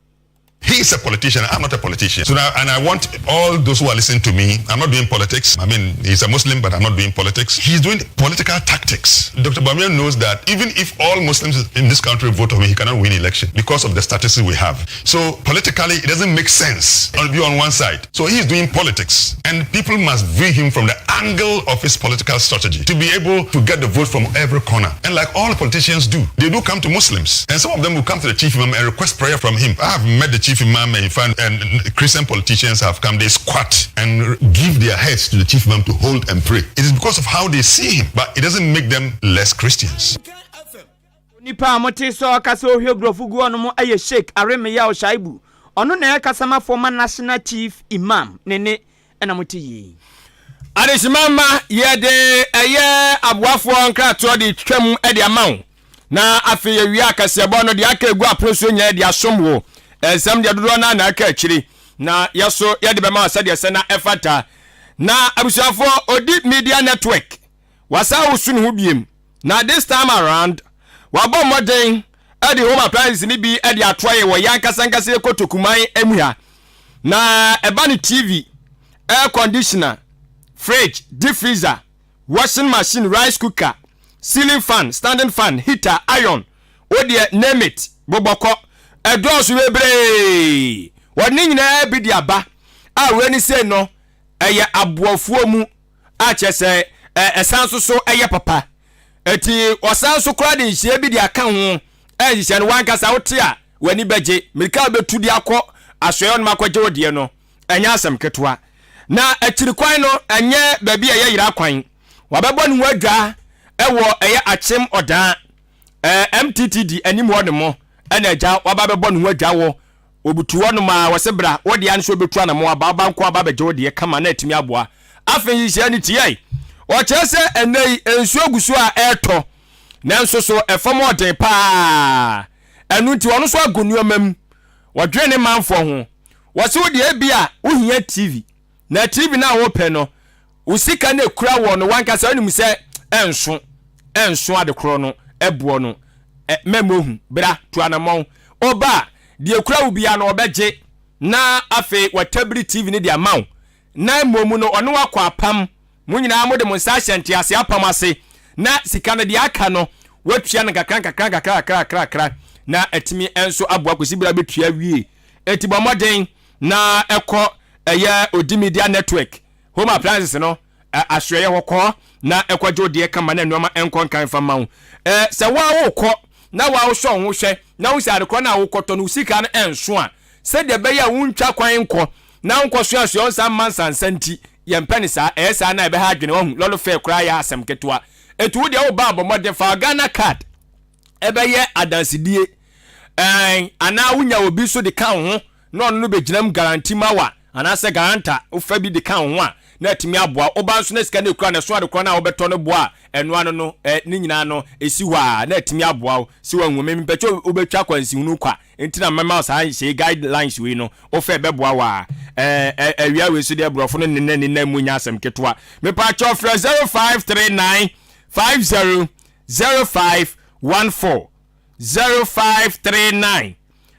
He is a politician, I'm not a politician. So now, and I want all those who are listening to me, I'm not doing politics. I mean, he's a Muslim, but I'm not doing politics. He's doing political tactics. Dr. Bamia knows that even if all Muslims in this country vote for me, he cannot win election because of the statistics we have. So politically, it doesn't make sense to be on one side. So he's doing politics, and people must view him from the angle of his political strategy to be able to get the vote from every corner. And like all politicians do, they do come to Muslims. And some of them will come to the chief imam and request prayer from him. I have met the chief imam and, find, and Christian politicians have come, they squat and give their heads to the chief imam to hold and pray. It is because of how they see him, but it doesn't make them less Christians. Onipa a mote sɛ ɔka sɛ ɔhwie borɔfo gu hɔ nom yɛ Sheik Aremeyao Shaibu. Ɔno na ɛyɛ kasamafoɔ ma National Chief Imam ne ne na mote yei. Adehyema mma yɛde ɛyɛ aboafoɔ nkratoɔ de twam de ama wo na afei yɛwie akaseɛbɔ no deɛ aka egu apono so nyinaa de asom wo. Nsɛm deɛ dodoɔ no ara na aka akyiri na yɛso yɛde bɛma wo sɛdeɛ sɛ na ɛfata. Na abusuafoɔ odi media network Wasan awosu ne ho biem, na this time around, wabɔ mmɔden de home appliances no bi de atoa yɛn wɔ yɛn ankasa ankasa yɛn kotokuman mu ha. Na ɛba no TV, air conditioner, fridge, deep freezer, washing machine, rice cooker, ceiling fan, standing fan, heater, iron, wo deɛ name it, bobɔ kɔ. Ɛdɔɔso bebree. Wɔde ne nyinaa bi de aba a wei ne sei no, ɛyɛ aboafuo mu. a kyerɛ sɛ ɛsan nso so yɛ papa. Eti ɔsan nso koraa de nhyehyɛe bi de aka ho. Nhyehyɛe no wankasa wote a w'ani bɛgye. Mmirika a wobɛtu de akɔ asoɛe hɔnom akɔgye wo deɛ no, ɛnyɛ asɛm ketewa. Na akyiri kwan no, ɛnyɛ baabi a ɛyɛ yera kwan. Wabɛbɔ ne ho adwa wɔ ɛyɛ Akyem Ɔdaa, MTTD anim hɔnom ɛna agya waba bɛbɔ ne ho adwa wɔ Obutu hɔ nom a, wɔse bra, wo dea no sɛ obetu anamɔn aba, ɔba nko aba abɛgye wo deɛ kama na atumi aboa. Afei nhyehyɛɛ no tiae. Ɔkyerɛ sɛ ɛnnɛ yi nsuo gu so a ɛretɔ, nanso so ɛfam ɔden paa. Ɛno nti ɔno nso ago nneɛma mu. Ɔdwene ne manfoɔ ho. Wɔse wo deɛ ebia wohia TV, na TV no a wopɛ no, Wo sika no ekura wɔ no wankasa wonim sɛ ɛnso ɛnso ade korɔ no ɛboɔ no ɛ mɛma ohu bra tu anamɔn ɔba a deɛ ekura wo biara no ɔbɛgye na afei watabiri TV no de ama wo na mmom no ɔne wo akɔ apam mo nyinaa mode mo nsa ahyɛ ntease apam ase na sika no deɛ aka no watua no nkakra nkakra nkakra nkakra nkakra na atumi nso aboa kɔsi berɛ a wobɛtua awie enti bɔ mmɔden na ɛkɔ ɛyɛ Odi Media Network Home appliances no, asoɛeɛ hɔ kɔ na kɔgye wo deɛ kama na nnoɔma nkɔ nkan fa ma wo. Sɛ wo ara wokɔ na wo ara wosɔ wo ho hwɛ na wohu sɛ adekorɔ no a wokɔtɔ no wo sika no nso a, sɛdeɛ ɛbɛyɛ a wontwa kwan nkɔ na wonkɔsoasoa wo nsa mma nsansa nti, yɛmpɛ no saa. Ɛyɛ saa no a ɛbɛha adwene, wahu, lɔre fare koraa yɛ asɛm ketewa. Enti wo deɛ woba a bɔ mmɔden fa wo Ghana card ɛbɛyɛ adansedie, ɛn, anaa wonya obi nso de ka wo ho na ɔno no bɛgyina mu guarantee ma wo a, anaasɛ guarantor, wofa bi de ka wo ho a, na atumi aboa wo. Woba nso na sika no ɛkura no, ɛso adekorɔ no a wobɛtɔ no boa a, ɛno ano no, ɛ, ne nyinaa no, ɛsi hɔ a, na atumi aboa wo. Sɛ wahu, me mepɛ sɛ wobɛtwa kwansihunu kwa, nti na mɛma wo saa nhyehyɛe guidelines wei no, wofa ɛbɛboa wo a. Ɛ, ɛ, awia wei nso deɛ borɔfo no nenam nenam mu nyɛ asɛm ketewa. Mepaakyɛw frɛ 0539 50 05 14, 0539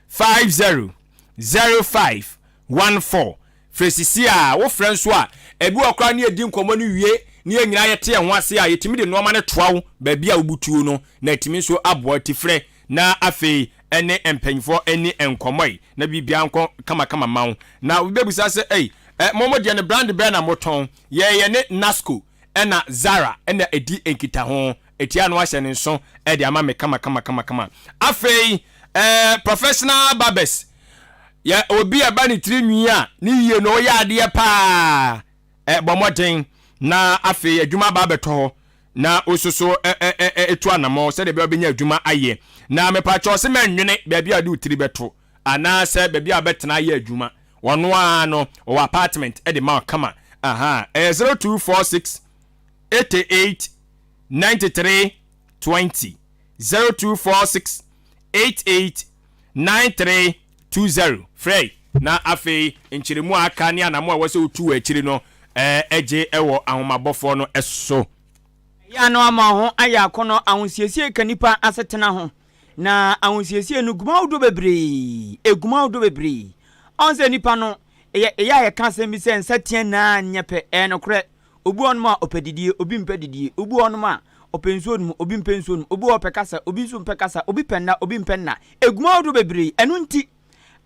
50 05 14. Frɛ sisi a wofrɛ nso a, ebi wɔ koraa ne yɛdi nkɔmmɔ no wie ne yɛn nyinaa yɛte yɛn ho ase a, yɛtumi de nnoɔma no toa wo baabi a wobutuo no na atumi nso aboa wo. Ti frɛ na afei ɛne mpanyinfoɔ ɛni nkɔmmɔ yi na biribiara nkɔ kamakama ma wo. Na obi bɛbisa sɛ, ei, ɛ, mo mo deɛ no brand bɛn na motɔn? Yɛn yɛne Nasco ɛna Zara ɛna ɛdi nkitaho. Etia no ahyɛ ne nso de ama me kama kama kama kama. Afei eh, professional barbers yɛ obi a ɛba ne tiri nwi a ne yie no ɔyɛ adeɛ paa. Eh, bɔ mmɔden. Na afei adwuma aba abɛtɔ hɔ na wososo tu anamɔ sɛdeɛ ɛbɛyɛ wobɛnya adwuma ayɛ. Na mepakyɛw se mɛnwene baabi a wode wo tiri bɛto anaasɛ baabi a wobɛtena ayɛ adwuma. Ɔno ara no ɔwɔ apartment de ma wo kama. Aha, ɛyɛ 0246 88 93 20. 0246 88 93 20. Frɛ na afei nkyerɛmu a aka ne anamɔ a ɛwɔ sɛ wotu wɔ akyiri no gye wɔ ahomabɔfoɔ no so. Ɛyɛ a na wama wo ho ayɛ akɔnnɔ. Ahosiesie ka nnipa asetena ho. Na ahosiesie no gu mu ahodoɔ bebree. Ɛgu mu ahodoɔ bebree. Ɔhu sɛ nnipa no, ɛyɛ ɛyɛ a yɛka asɛm bi sɛ nsateaa nyinaa nyɛ pɛ. Ɛyɛ nokorɛ. Obi wɔ hɔnom a ɔpɛ didie, obi mpɛ didie. Obi wɔ hɔnom a ɔpɛ nsuo nom, obi mpɛ nsuo nom. Obi wɔ hɔ ɔpɛ kasa, obi nso mpɛ kasa. Obi pɛ nna, obi mpɛ nna. Ɛgu mu ahodoɔ bebree. Ɛno nti,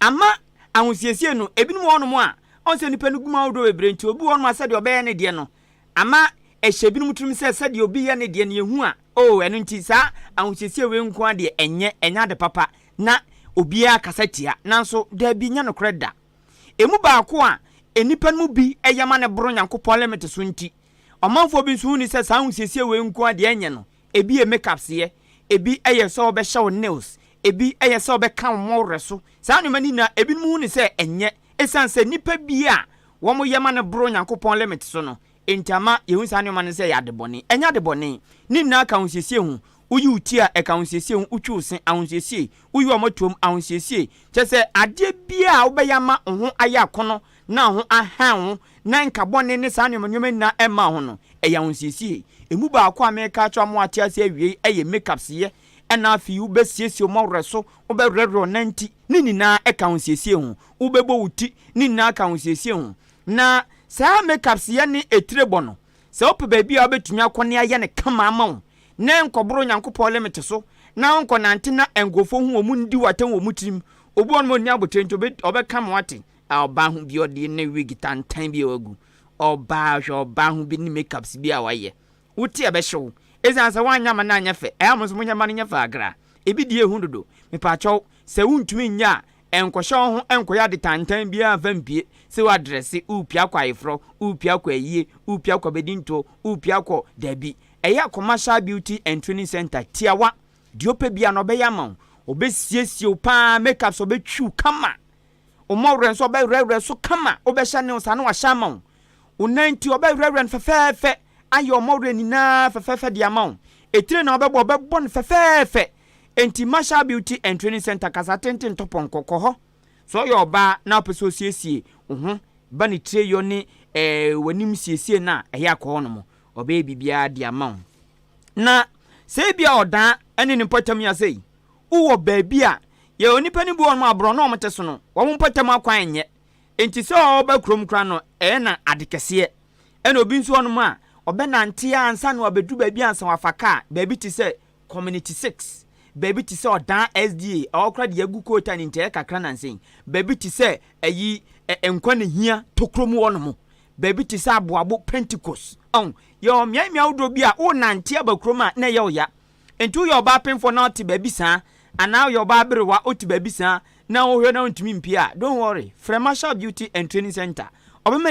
ama ahosiesie no, ebinom wɔ hɔnom a, ɔhu sɛ nnipa no gu mu ahodoɔ bebree nti, obi wɔ hɔnom a sɛdeɛ ɔbɛyɛ ne deɛ no, ama ɛhyɛ ebinom tirim sɛ sɛdeɛ obi yɛ ne deɛ no yɛhu a, oh, ɛno nti saa ahosiesie wei nko ara deɛ ɛnyɛ, ɛnyɛ ade papa, na obiara kasa tia. Nanso, dabi, nyɛ nokorɛ da. Emu baako a nnipa no mu bi yɛ ma no boro Nyankopɔn limit so nti, ɔmanfoɔ bi nso hu no sɛ saa ahosiesie wei nko ara deɛ ɛnyɛ no. Ebi yɛ makeups yɛ, ebi yɛ sɛ wɔbɛhyɛ wo nails, ebi yɛ sɛ wɔbɛka wo mmɔwerɛ so. Saa nneɛma no nyinaa, ebinom hu no sɛ ɛnyɛ. Esiane sɛ nnipa bi a wɔyɛ ma no boro Nyankopɔn limit so no nti ama yehu saa nneɛma no sɛ ɛyɛ ade bɔne. Ɛnyɛ ade bɔne. Ne nyinaa ka ahosiesie ho. Woyi wo ti a, ɛka ahosiesie ho. Wotwi wo se, ahosiesie. Woyi w'amɔtoam, ahosiesie. Kyerɛ sɛ, adeɛ biara a wobɛyɛ ama wo ho ayɛ akɔnnɔ na wo ho ahan wo na nka bɔne ne saa nneɛma nneɛma nyinaa mma wo ho no, ɛyɛ ahosiesie. Emu baako a mereka akyerɛ wo ama woate ase awiei yɛ makeups yɛ. Ɛna afei wobɛsiesie wo mmɔwerɛ so, wobɛwerɛwerɛ wo nanti, ne nyinaa ka ahosiesie ho. Wobɛbɔ wo ti, ne nyinaa ka ahosiesie ho. Na saa makeups yɛ ne etire bɔ no, sɛ wopɛ baabi a wobɛtumi akɔ ne ayɛ no kama ama wo, na ɛnkɔboro Onyankopɔn limit so, na wonkɔnante na nkurɔfoɔ hu wɔn ndi wo atɛn wɔ wɔn tirim. Obi wɔ hɔ nom a ɔnni aboterɛ nti ɔbɛka ma woate, ah ɔbaa ho bi ɔde ne wig tantan bi a wagu, ɔbaa hwɛ ɔbaa ho bi ne makeups bi a wayɛ. Wo ti a ɛbɛhye wo. Esiane sɛ woanyɛ ama no anyɛ fɛ, ɛyɛ a mo nso monyɛ mma no nyɛ fɛ agra. Ebi deɛ ehu dodo. Mepaakyɛw, sɛ wuntumi nyɛ a, nkɔhyɛ wo ho nkɔyɛ ade tantan biara mfa mpue. Sɛ woadrɛse, worepue akɔ ayeforɔ, worepue akɔ ayie, worepue akɔ abadintoɔ, worepue akɔ, dabi. Ɛyɛ a Commercial Beauty and Training Centre, tiawa. Deɛ wopɛ biara no, ɔbɛyɛ ama wo. Ɔbɛsiesie wo paa, makeups, ɔbɛtwi wo kama. Wo mmɔwerɛ nso, ɔbɛwerɛwerɛ so kama. Wobɛhyɛ ne wo saa na wahyɛ ama wo. Wo nan nti, ɔbɛwerɛwerɛ no fɛfɛɛfɛ, ayɛ wo mmɔwerɛ nyinaa fɛfɛɛfɛ de ama wo. Etire na wobɛbɔ, ɔbɛbɔ no fɛfɛɛfɛ. Enti Marshall Beauty and Training Centre kasa tenten tɔ pɔnkɔ kɔ hɔ. Sɛ woyɛ ɔbaa na wopɛ sɛ osiesie wo ho ba ne tire yɔ ne eh, w'anim siesie no a, ɛyɛ a kɔ hɔnom. Ɔbɛyɛ biribiara de ama wo. Na sɛ ebia ɔdaa ne ne mpɔtam yi asɛi, Wowɔ baabi a, yɛwɔ nnipa no bi wɔ hɔnom a borɔno a wɔte so no, wɔn mpɔtam akwan nyɛ. Enti sɛ ɔreba kurom koraa no, ɛyɛ no ade kɛseɛ. Ɛna obi nso wɔ hɔnom a, ɔbɛnante ara ansa na wabɛduru baabi ansa wafa kaa, baabi te sɛ Community 6, baabi te sɛ Ɔdan SDA, ɛhɔ koraa deɛ yɛagu kootaa no nti ɛyɛ kakra nansa yi, baabi te sɛ ayi, Nkwa na Hia tokuro mu hɔnom, baabi te sɛ Aboabo Pentecost. Ɔho, yɛwɔ mmeammea ahodoɔ bi a worenante aba kurom a na ɛyɛ wo ya. Enti woyɛ ɔbaa penfoɔ na wote baabi saa, anaa woyɛ ɔbaa aberewa wote baabi saa na wohwɛ na wontumi mpue a, don't worry, frɛ Marshall Beauty and Training Centre. Ɔbɛma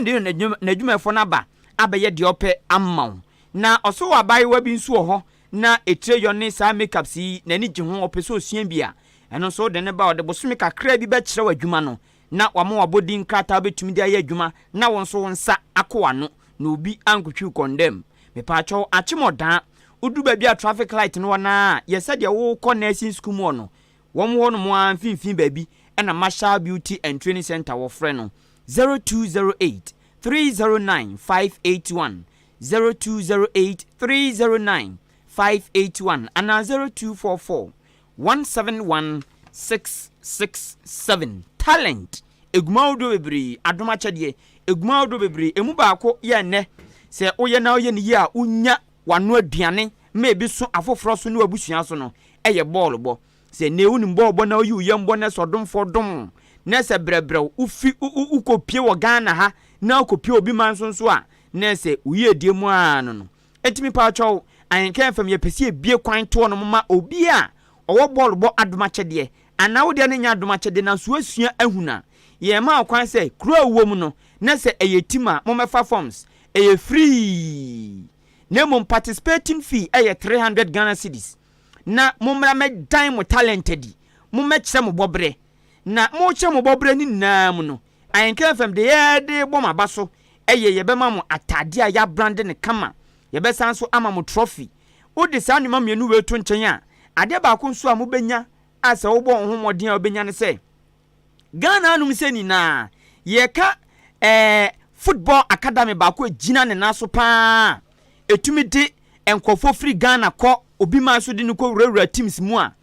n'adwumayɛfoɔ no aba abɛyɛ deɛ ɔpɛ ama wo. Na ɔso wɔ abaayewa bi nso wɔ hɔ na etire yɔ ne saa makeups yi n'ani gye ho, ɔpɛ sɛ ɔsua bi a, ɛno nso wode no ba a, ɔde bosome kakraa bi bɛkyerɛ wo adwuma no na wama wo abɔdin krataa a wobɛtumi de ayɛ adwuma na wo nso wo nsa akɔ w'ano na obi ankotwi wo kɔndɛm. Mepaakyɛw, akyem ɔdaa. Wodu baabi a traffic light no wɔ no ara a, yɛ sɛdeɛ worekɔ nursing school mu hɔ no. Wɔn hɔ nom ara mfimfini baabi na Marshall Beauty and Training Centre wɔfrɛ no 0208 309 581, 0208 309 581 anaa 0244 171 667. Talent, Eguma ahodoɔ bebree, adom akyɛdeɛ, eguma ahodoɔ bebree, emu baako yɛ nnɛ, sɛ woyɛ na woyɛ no yie a wonya w'ano aduane ma ebi so afoforɔ so ne w'abusua so no, yɛ bɔɔl bɔ. Sɛ nnɛ wonim bɔɔl bɔ na woyi wo yam bɔ na sɛ ɔdomfoɔ dom wo na sɛ brɛbrɛw wofi wokɔpie wɔ Ghana ha na wokɔpie obi man so nso a, na sɛ wo yiedie mu ara no no. Enti mepaakyɛw, Ahenka FM yɛpɛ sɛ yɛbue kwan to hɔnom ma obi a ɔwɔ bɔɔl bɔ adom akyɛdeɛ anaa wo deɛ no nyɛ adom akyɛdeɛ nanso woasua ahunu a, yɛma wo kwan sɛ kuro a wowɔ mu no na sɛ ɛyɛ team a mommɛfa forms. Ɛyɛ free. Na mmom participating fee ɛyɛ 300 Ghana cedis. Na mommra mɛdan mo talent adi. Mommɛkyerɛ mo bɔberɛ. Na mokyerɛ mo bɔberɛ no nyinaa mu no, Ahenka FM deɛ yɛde bɔ mo aba so ɛyɛ yɛbɛma mo ataadeɛ a yɛabrande no kama. Yɛbɛsan nso ama mo trophy. Wode saa nneɛma mmienu wei to nkyɛn a, adeɛ baako nso a mobɛnya a sɛ wobɔ wo ho mmɔden a wobɛnya ne sɛ, Ghana anom sɛ nyinaa yɛka ɛɛ football academy baako a ɛgyina ne nan so paa a ɛtumi de nkurɔfoɔ firi Ghana kɔ obi man so de no kɔ wurawura teams mu a,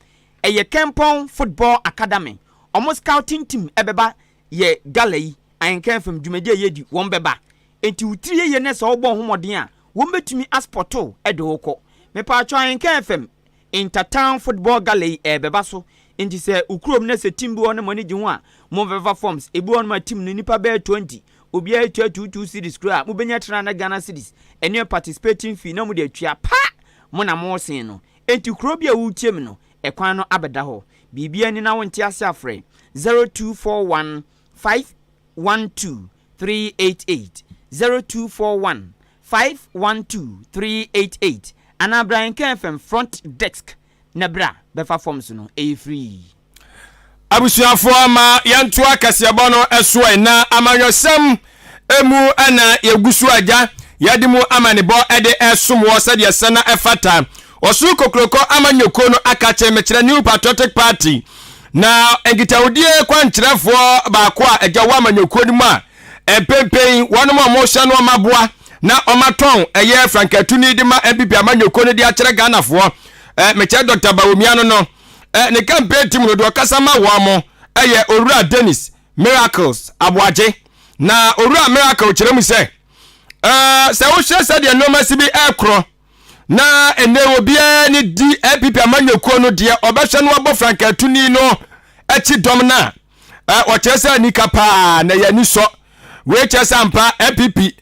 ɛyɛ Kempɔn Football Academy. Wɔn scouting team ɛbɛba yɛ gala yi, Ahenka FM dwumadi a yɛdi, wɔn bɛba. Enti wo tiri yɛyɛ na sɛ wobɔ wo ho mmɔden a, wɔn bɛtumi aspɔto de wo kɔ. Mepatwɔ Ahenka FM Inter-town football gala yi ɛrebɛba so, enti sɛ wo kurom na sɛ team bi wɔ hɔ na mo ani gye ho a, momfɛfa forms. Ebi wɔ hɔnom a team no nnipa bɛyɛ 20, obiara tua two two cedis koraa a, mobɛnya 300 Ghana cedis, ɛno yɛ participating fee na mode atua. Pa! Mo na moresen no. Enti kuro bi a woretie me no, ɛkwan no abɛda hɔ. Biribiara ni na wonte ase a frɛ 0241 512 388, 0241 512 388 anaa bra Nka FM front desk na bra bɛfa forms no, ɛyɛ free. Abusuafoɔ ma yɛntoa kaseɛbɔ no so ɛ na amanyɔsɛm mu na yɛgu so agya yɛde mu amanebɔ de ɛsom wɔ sɛdeɛ sɛ na ɛfata. Ɔsoro Kokroko amanyɔkuo no akakye mekyerɛ New Patriotic Party na nkitahodie kwankyerɛfoɔ baako a agya wɔ amanyɔkuo no mu a mprempren wɔnom a wɔhyɛ no ɔmaboa na ɔmatɔn ɛyɛ frankatuni de ma NPP amanyɔkuo no de akyerɛ Ghanafoɔ mekyerɛ Dr. Bawumia no no ne campaign team no deɛ ɔkasa ma wɔn mo ɛyɛ Owura Dennis Miracles Aboagye. Na Owura Miracle kyerɛ mu sɛ sɛ wohwɛ sɛdeɛ nneɛma si bi ɛkorɔ na ɛnɛ obiara ne di NPP amanyɔkuo no deɛ ɔbɛhwɛ no abɔ frankatuni no akyi dɔm no a ɔkyerɛ sɛ anika paa na yɛ ani sɔ. Wei kyerɛ sɛ ampa NPP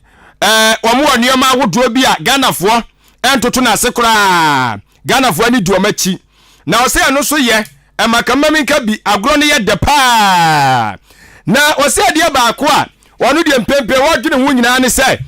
wɔn wɔ nneɛma ahodoɔ bi a Ghanafoɔ ntoto no ase koraa. Ghanafoɔ ani di wɔn akyi. Na ɔsɛ ɛno so yɛ ɛma kama mi nka bi agorɔ no yɛ dɛ paa. Na ɔsɛ adeɛ baako a ɔno deɛ mpempem wɔdwene ho nyinaa ne sɛ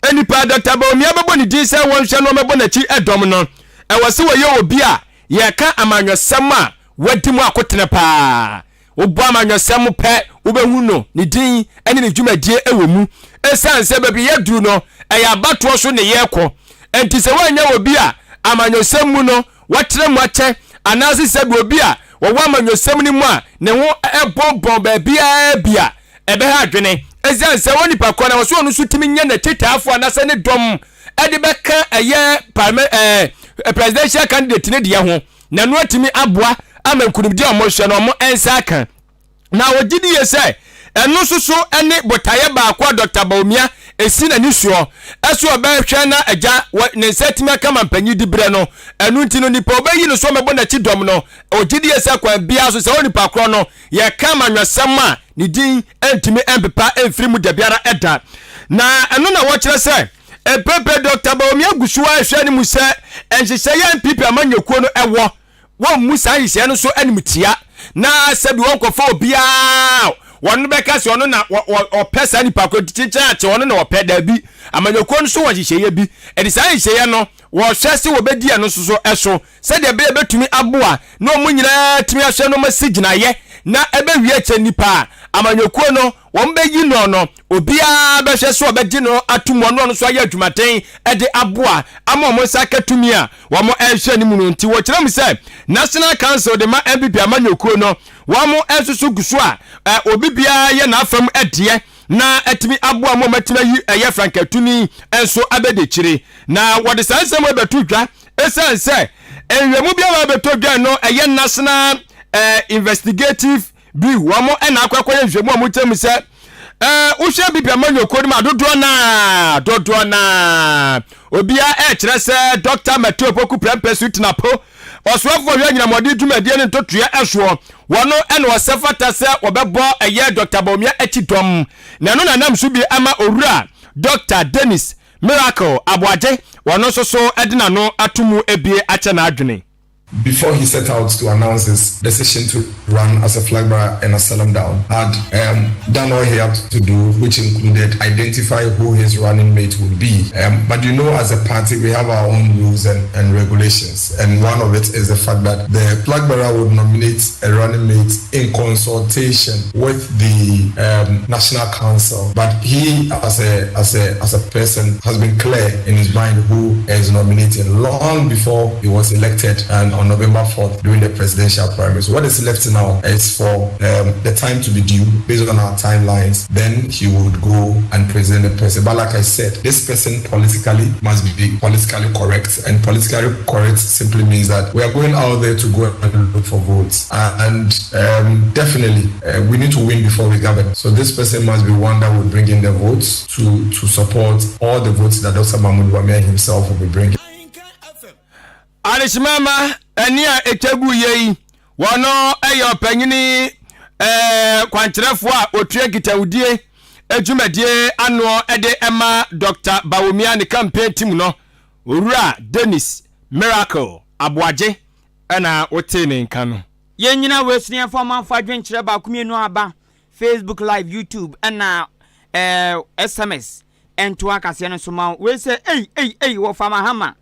nnipa Dr. Bawumia bɛbɔ ne din sɛ wɔnhwɛ no ɔmɛbɔ n'akyi ɛdɔm no. Ɛwɔ sɛ wɔyɛ obi a yɛka amanyɔsɛm a wadi mu akotene paa. Wobɔ amanyɔsɛm pɛ, wobɛhu no, ne din ne ne dwumadie wɔ mu. Ɛsiane sɛ baabi yɛaduru no, ɛyɛ abatoɔ so ne yɛrekɔ. Enti sɛ woannya obi a amanyɔsɛm mu no watena mu akyɛ, anaase sɛbi obi a wɔwɔ amanyɔsɛm no mu a ne ho bɔnbɔn baabiara bi a, ɛbɛha adwene. Ɛsiane sɛ onipa korɔ no, ɛwɔ sɛ ɔno nso tumi nya n'akyitaafoɔ anaasɛ ne dɔm de bɛka ɛyɛ parliament ɛɛ presidential candidate no deɛ ho. Na ɛno atumi aboa ama nkunimdi a wɔhwɛ no wɔn nsa aka. Na wɔgye die sɛ ɛno nso so ne botaeɛ baako a Dɔkta Bawumia si n'ani soɔ sɛ ɔbɛhwɛ na agya wɔ ne nsa atumi aka mampanyin diberɛ no. Ɛno nti no nipa ɔbɛyi no so ɔmɛbɔ n'akyi dɔm no, ɔgye die sɛ kwan biara so sɛ onipa korɔ no yɛka amanyɔsɛm a ne din ntumi mpepa mfiri mu dabiara da. Na ɛno na wɔkyerɛ sɛ Mprempren Dɔkta Bawumia gu so ara rehwɛ anim sɛ nhyehyɛe a NPP amanyɔkuo no wɔ, wɔmmu saa nhyehyɛe no so animtia na sɛbi wɔnkɔfa obiara a wɔn bɛka sɛ ɔno na ɔpɛ saa nipa ko kyekyɛ akyɛ ɔno na ɔpɛ. Daabi, amanyɔkuo no so wɔ nhyehyɛeɛ bi, ɛde saa nhyehyɛeɛ no wɔhwɛ sɛ wɔbɛdi ɛno nso so so sɛdeɛ ɛbɛyɛ bɛtumi aboa na wɔn nyinaa atumi ahwɛ na wɔasi gyinaeɛ na ɛbɛwie akyɛ nnipa a amanyɔkuo no wɔbɛyi no no, obiara bɛhwɛ sɛ ɔbɛgye no atom, ɔno ɔno nso ayɛ adwumaden de aboa ama wɔn nsa aka tumi a wɔrehwɛ no mu no. Nti wɔkyerɛ mu sɛ National Council de ma NPP amanyɔkuo no, wɔn nso so gu so a obi biara yɛ n'afam deɛ na atumi aboa ma wɔatumi ayi ɛyɛ frankatuni nso abɛdi akyire. Na wɔde saa nsɛm wei bɛto dwa ɛsiane sɛ nhwɛmu bi a wɔabɛtɔ dwa no ɛyɛ National Investigative Bi wɔn na akɔ akɔyɛ nhwɛmu a wɔkyerɛ mu sɛ ɛɛ wohwɛ bibi amanyɔkuo no mu a dodoɔ naa dodoɔ naa obiara ɛrekyerɛ sɛ Dr. Matthew Opoku Prempeh so tena po ɔsoafoɔ hwɛ anyinamɔden dwumadie ne ntotoeɛ ɛsoɔ wɔn ɛna ɔsɛ fata sɛ wɔbɛbɔ ɛyɛ Dr. Bawumia akyi dɔm na ɛno na nam so bi ama owura Dr. Dennis Miracle Aboagye wɔn nso so ɛde n'ano ato mu ebie akyɛ n'adwene. Before he set out to announce his decision to run as a flag bearer in Asylum Down, had um, done all he had to do, which included identify who his running mate would be. Um, but you know, as a party, we have our own rules and, and regulations, and one of it is the fact that the flag bearer would nominate a running mate in consultation with the um, National Council. But he, as a as a as a person, has been clear in his mind who is nominating long before he was elected and on November 4th during the presidential primaries. What is left now is for um, the time to be due based on our timelines. Then he would go and present the person. But like I said, this person politically must be politically correct. And politically correct simply means that we are going out there to go and look for votes. And um, definitely, uh, we need to win before we govern. So this person must be one that will bring in the votes to, to support all the votes that Dr. Mahmoud Bawumia himself will be bringing. Adehyema mma ɛne a ɛtwa gu yɛ yi, wɔno yɛ ɔpanyini eh, kwankyerɛfoɔ a ɔtua nkitahodie adwumadie anoɔ de ɛma Dr. Bawumia ne campaign team no, Owura Dennis Miracle Aboagye ɛna wotee ne nka no. Yɛn nyina wei so na yɛmfa ɔmanfo adwenkyerɛ baako mienu aba Facebook live, YouTube ɛna eh, SMS ɛnto akaseɛ no so ma wo. Wei sɛ ei ei ei wɔfa Mahama.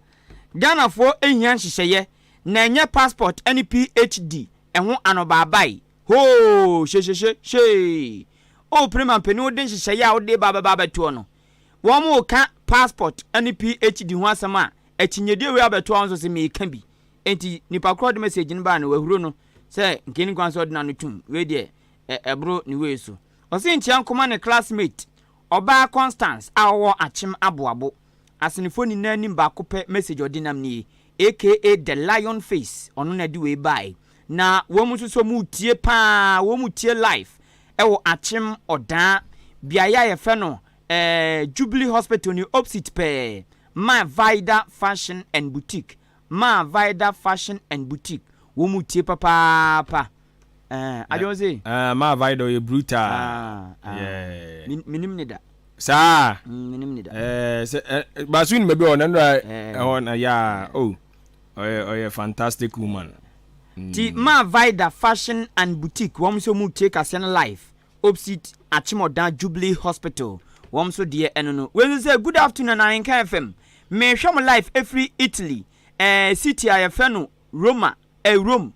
Ghanafoɔ hia nhyehyɛeɛ na ɛnyɛ passport ne PHD ɛho anobaabae. Hoo hyehyehye hyee. Oh Prima mpanin wode nhyehyɛeɛ a wode ba bɛba abɛtoɔ no. Wɔn reka passport ne PHD ho asɛm a akyinnyedie wei abɛtoa wo nso se meka bi. Enti nipa korɔ ɔde message no baa no wahuro no sɛ nka ɛni kwan sɛ ɔde n'ano tum. Wei deɛ ɛboro ne wei so. Ɔse nkyia nkɔma ne classmate ɔbaa Constance a ɔwɔ Akyem Aboabo. Asenefo nyinaa nim baako pɛ message ɔde nam nie aka the lion face ɔno na ɛde wei bae na wɔn nso so wɔn retie paa wɔn retie live ɛwɔ Akyem Ɔdaa beaeɛ a yɛfɛ no ɛɛ Jubilee Hospital ne opposite pɛɛ Ma Vida Fashion and Boutique Ma Vida Fashion and Boutique wɔn retie papaapa ɛɛ adwene se. Ɛɛ Ma Vida ɔyɛ brutal. Ah, ah. Yeah. Menim ne da. Saa. Mm, menim ne da. Ɛɛ sɛ ɛ basu ni baabi wɔ na nura ɛhɔ na yaa oh ɔyɛ ɔyɛ fantastic woman. Ti maa Vida Fashion and Boutique wɔn nso mu tie kaseɛ no live opposite Akyemɔdan Jubilee Hospital wɔn nso deɛ ɛno no. Wei nso sɛ good afternoon Ahenka FM mehwɛ mo live ɛfiri Italy ɛɛ city a yɛfrɛ no Roma ɛɛ Rome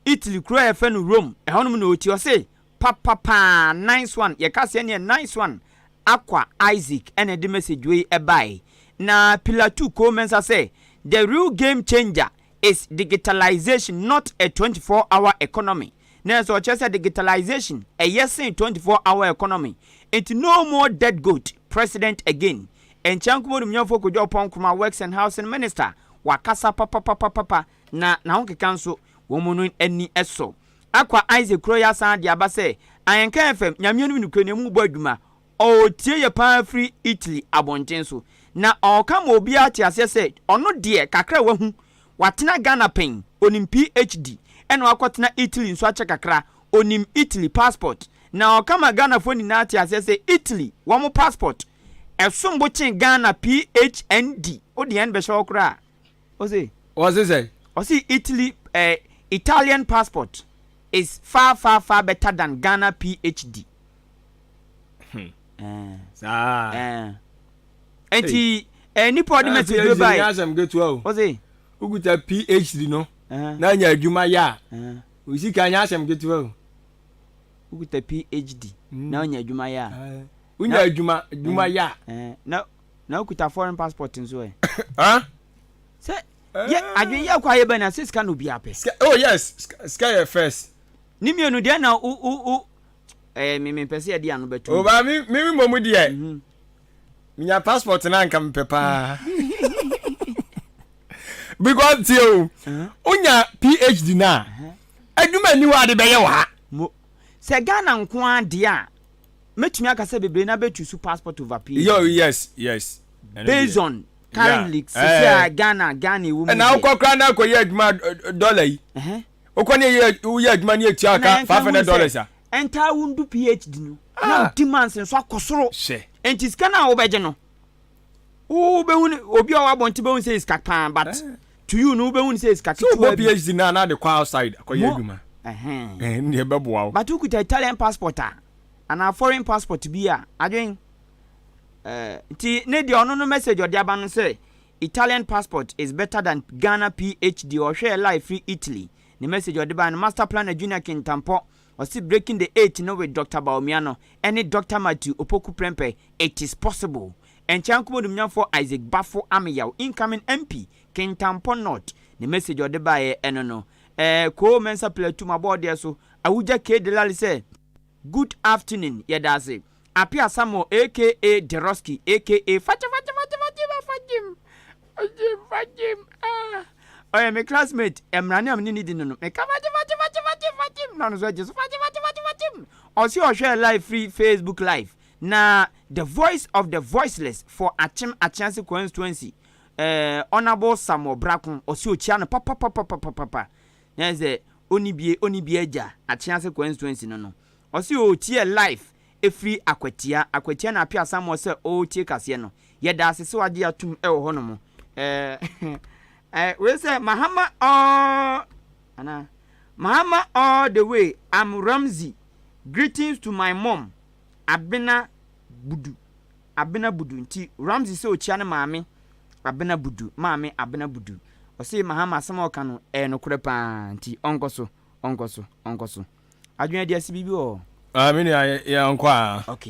Italy kuro a yɛfrɛ no Rome ɛhɔnom na ɔti ɔse Papa paa nice one yɛka sɛ ɛneɛ nice one Akwa Isaac ɛna ɛde message wei ɛbae na Pillar 2 Koo Mensah sɛ the real game changer is digitalization not a 24 hour economy na ɛsɛ ɔkyerɛ sɛ digitalization ɛyɛ sen 24 hour economy nti no more dead goat president again Nkyea Nkumo Onimnyamfoɔ Kojo Oppong Nkrumah Works and Housing Minister wakasa papapapapa na n'ahokeka nso wɔn mu no ani sɔ. Akwa Isaac kuro yi asan de aba sɛ Ahenka FM, Nyame anim nokorɛ no emu bɔ adwuma. Ɔretie yɛ paa firi Italy abɔnten so. Na ɔreka ma obiara te aseɛ sɛ ɔno deɛ kakra a wahu, watena Ghana pɛn, ɔnim PHD, ɛna wakɔtena Italy nso akyɛ kakra, ɔnim Italy passport. Na ɔreka ma Ghanafoɔ nyinaa te aseɛ sɛ Italy wɔn passport ɛsom bo kyen Ghana PHND. Wode yɛn bɛhyɛ hɔ koraa a, Ɔse. Ɔse sɛn? Ɔse Italy eh, Italian passport is far far far better than Ghana PHD. Hmm. Eh. Saa. Eh. Enti eh, nipa ɔde message bi bae. Nyɛ asɛm ketewa o. Ɔse. Wokuta PHD no. Eh. Na anya adwuma yɛ a. Eh. Wo sika nyɛ asɛm ketewa o. Wokuta PHD na anya adwuma yɛ a. Eh. Wonya adwuma adwuma yɛ a. Eh. Na Na wokuta foreign passport nso ɛ? Huh? Sɛ yɛ adwene yɛ kɔ ayɛ bɛ na sɛ sika na obiara pɛ. Sika oh yes sika yɛ first. Ne mmienu deɛ na wo wo wo ɛɛ me me mpɛ sɛ yɛde ano bɛto. O ba me me mmɔ mu deɛ. Mhm. Menya passport na anka mepɛ paa. Because tie o, wonya PhD na adwuma ni hɔ ade bɛyɛ wɔ ha. Mo sɛ Ghana nko ara deɛ a. Mɛtumi aka sɛ bebree no abɛchuusu passport over PhD. Yo yes yes. Based on currently sisi a Ghana Ghana ewu mu deɛ. Ɛna wokɔ koraa na akɔyɛ adwuma dollar yi. Wokɔ ne yɛ woyɛ adwuma ne etua ka $500 a. Ɛntaa wondu PhD no na demands nso akɔ soro. Hyɛ. Nti sika no a wobɛgye no wobɛhu obi a ɔwɔ abɔnten bɛhu sɛ sika paa but. To you no, wobɛhu no sɛ sika So ketewa wobɔ bi. PhD na de kɔ outside akɔyɛ Mo adwuma. Ɛhɛn. Ɛn ɛbɛboa wo. But wokuta Italian passport a, anaa foreign passport bi a, adwen nti ne deɛ, ɔno no message ɔde aba no sɛ Italian passport is better than Ghana PhD. Ɔhwɛ live free Italy. Ne message ɔde ba no. Master Planner Junior Kintampɔ ɔsi "Breaking the eight no with Dr Bawumia no ɛne Dr Matthew Opoku Prempeh, it is possible." Ɛnkyɛn nkomodumnyamfoɔ Isaac Bafo Ameyaw, incoming MP Kintampɔ North, ne message ɔde baeɛ ɛno no. Koo Mensa Plateau mabɔɔdeɛ so Awugya K Delali sɛ good afternoon, yɛda ase. Apia Samuel aka Deroski aka Fakyɛ Fakyɛ Fakyɛ Fakyɛ Fakyɛ Fakyɛ Fakyɛ, ah, ɔyɛ me classmate. Mmrane a mene ne di no, meka Fakyɛ Fakyɛ Fakyɛ Fakyɛ Fakyɛ na ɔno nso agye so Fakyɛ Fakyɛ Fakyɛ Fakyɛ. Ɔsi ɔhwɛ live free Facebook live na the voice of the voiceless for Akyem Akyease constituency, Honourable Samuel Brako, ɔsi okyia no papapapapapa na sɛ oni bie, oni bie agya Akyease constituency no, ɔsi otie live efiri Akwatia. Akwatia na Apia Samuel sɛ ɔretie kaseɛ no. Yɛda ase sɛ wagye atum ɛwɔ hɔnom. ɛɛ ɛɛ wei sɛ Mahama all ana Mahama all the way. I'm Ramsey, greetings to my mom, Abena Budu. Abena Budu nti Ramsey sɛ okyia ne maame Abena Budu, maame Abena Budu. Ɔsɛ Mahama asɛm a ɔka no ɛyɛ nokorɛ paa, nti ɔnkɔ so, ɔnkɔ so, ɔnkɔ so. Adwene de asi biribi wɔ hɔ. Ah, me nua, yɛnkɔ a. Okay.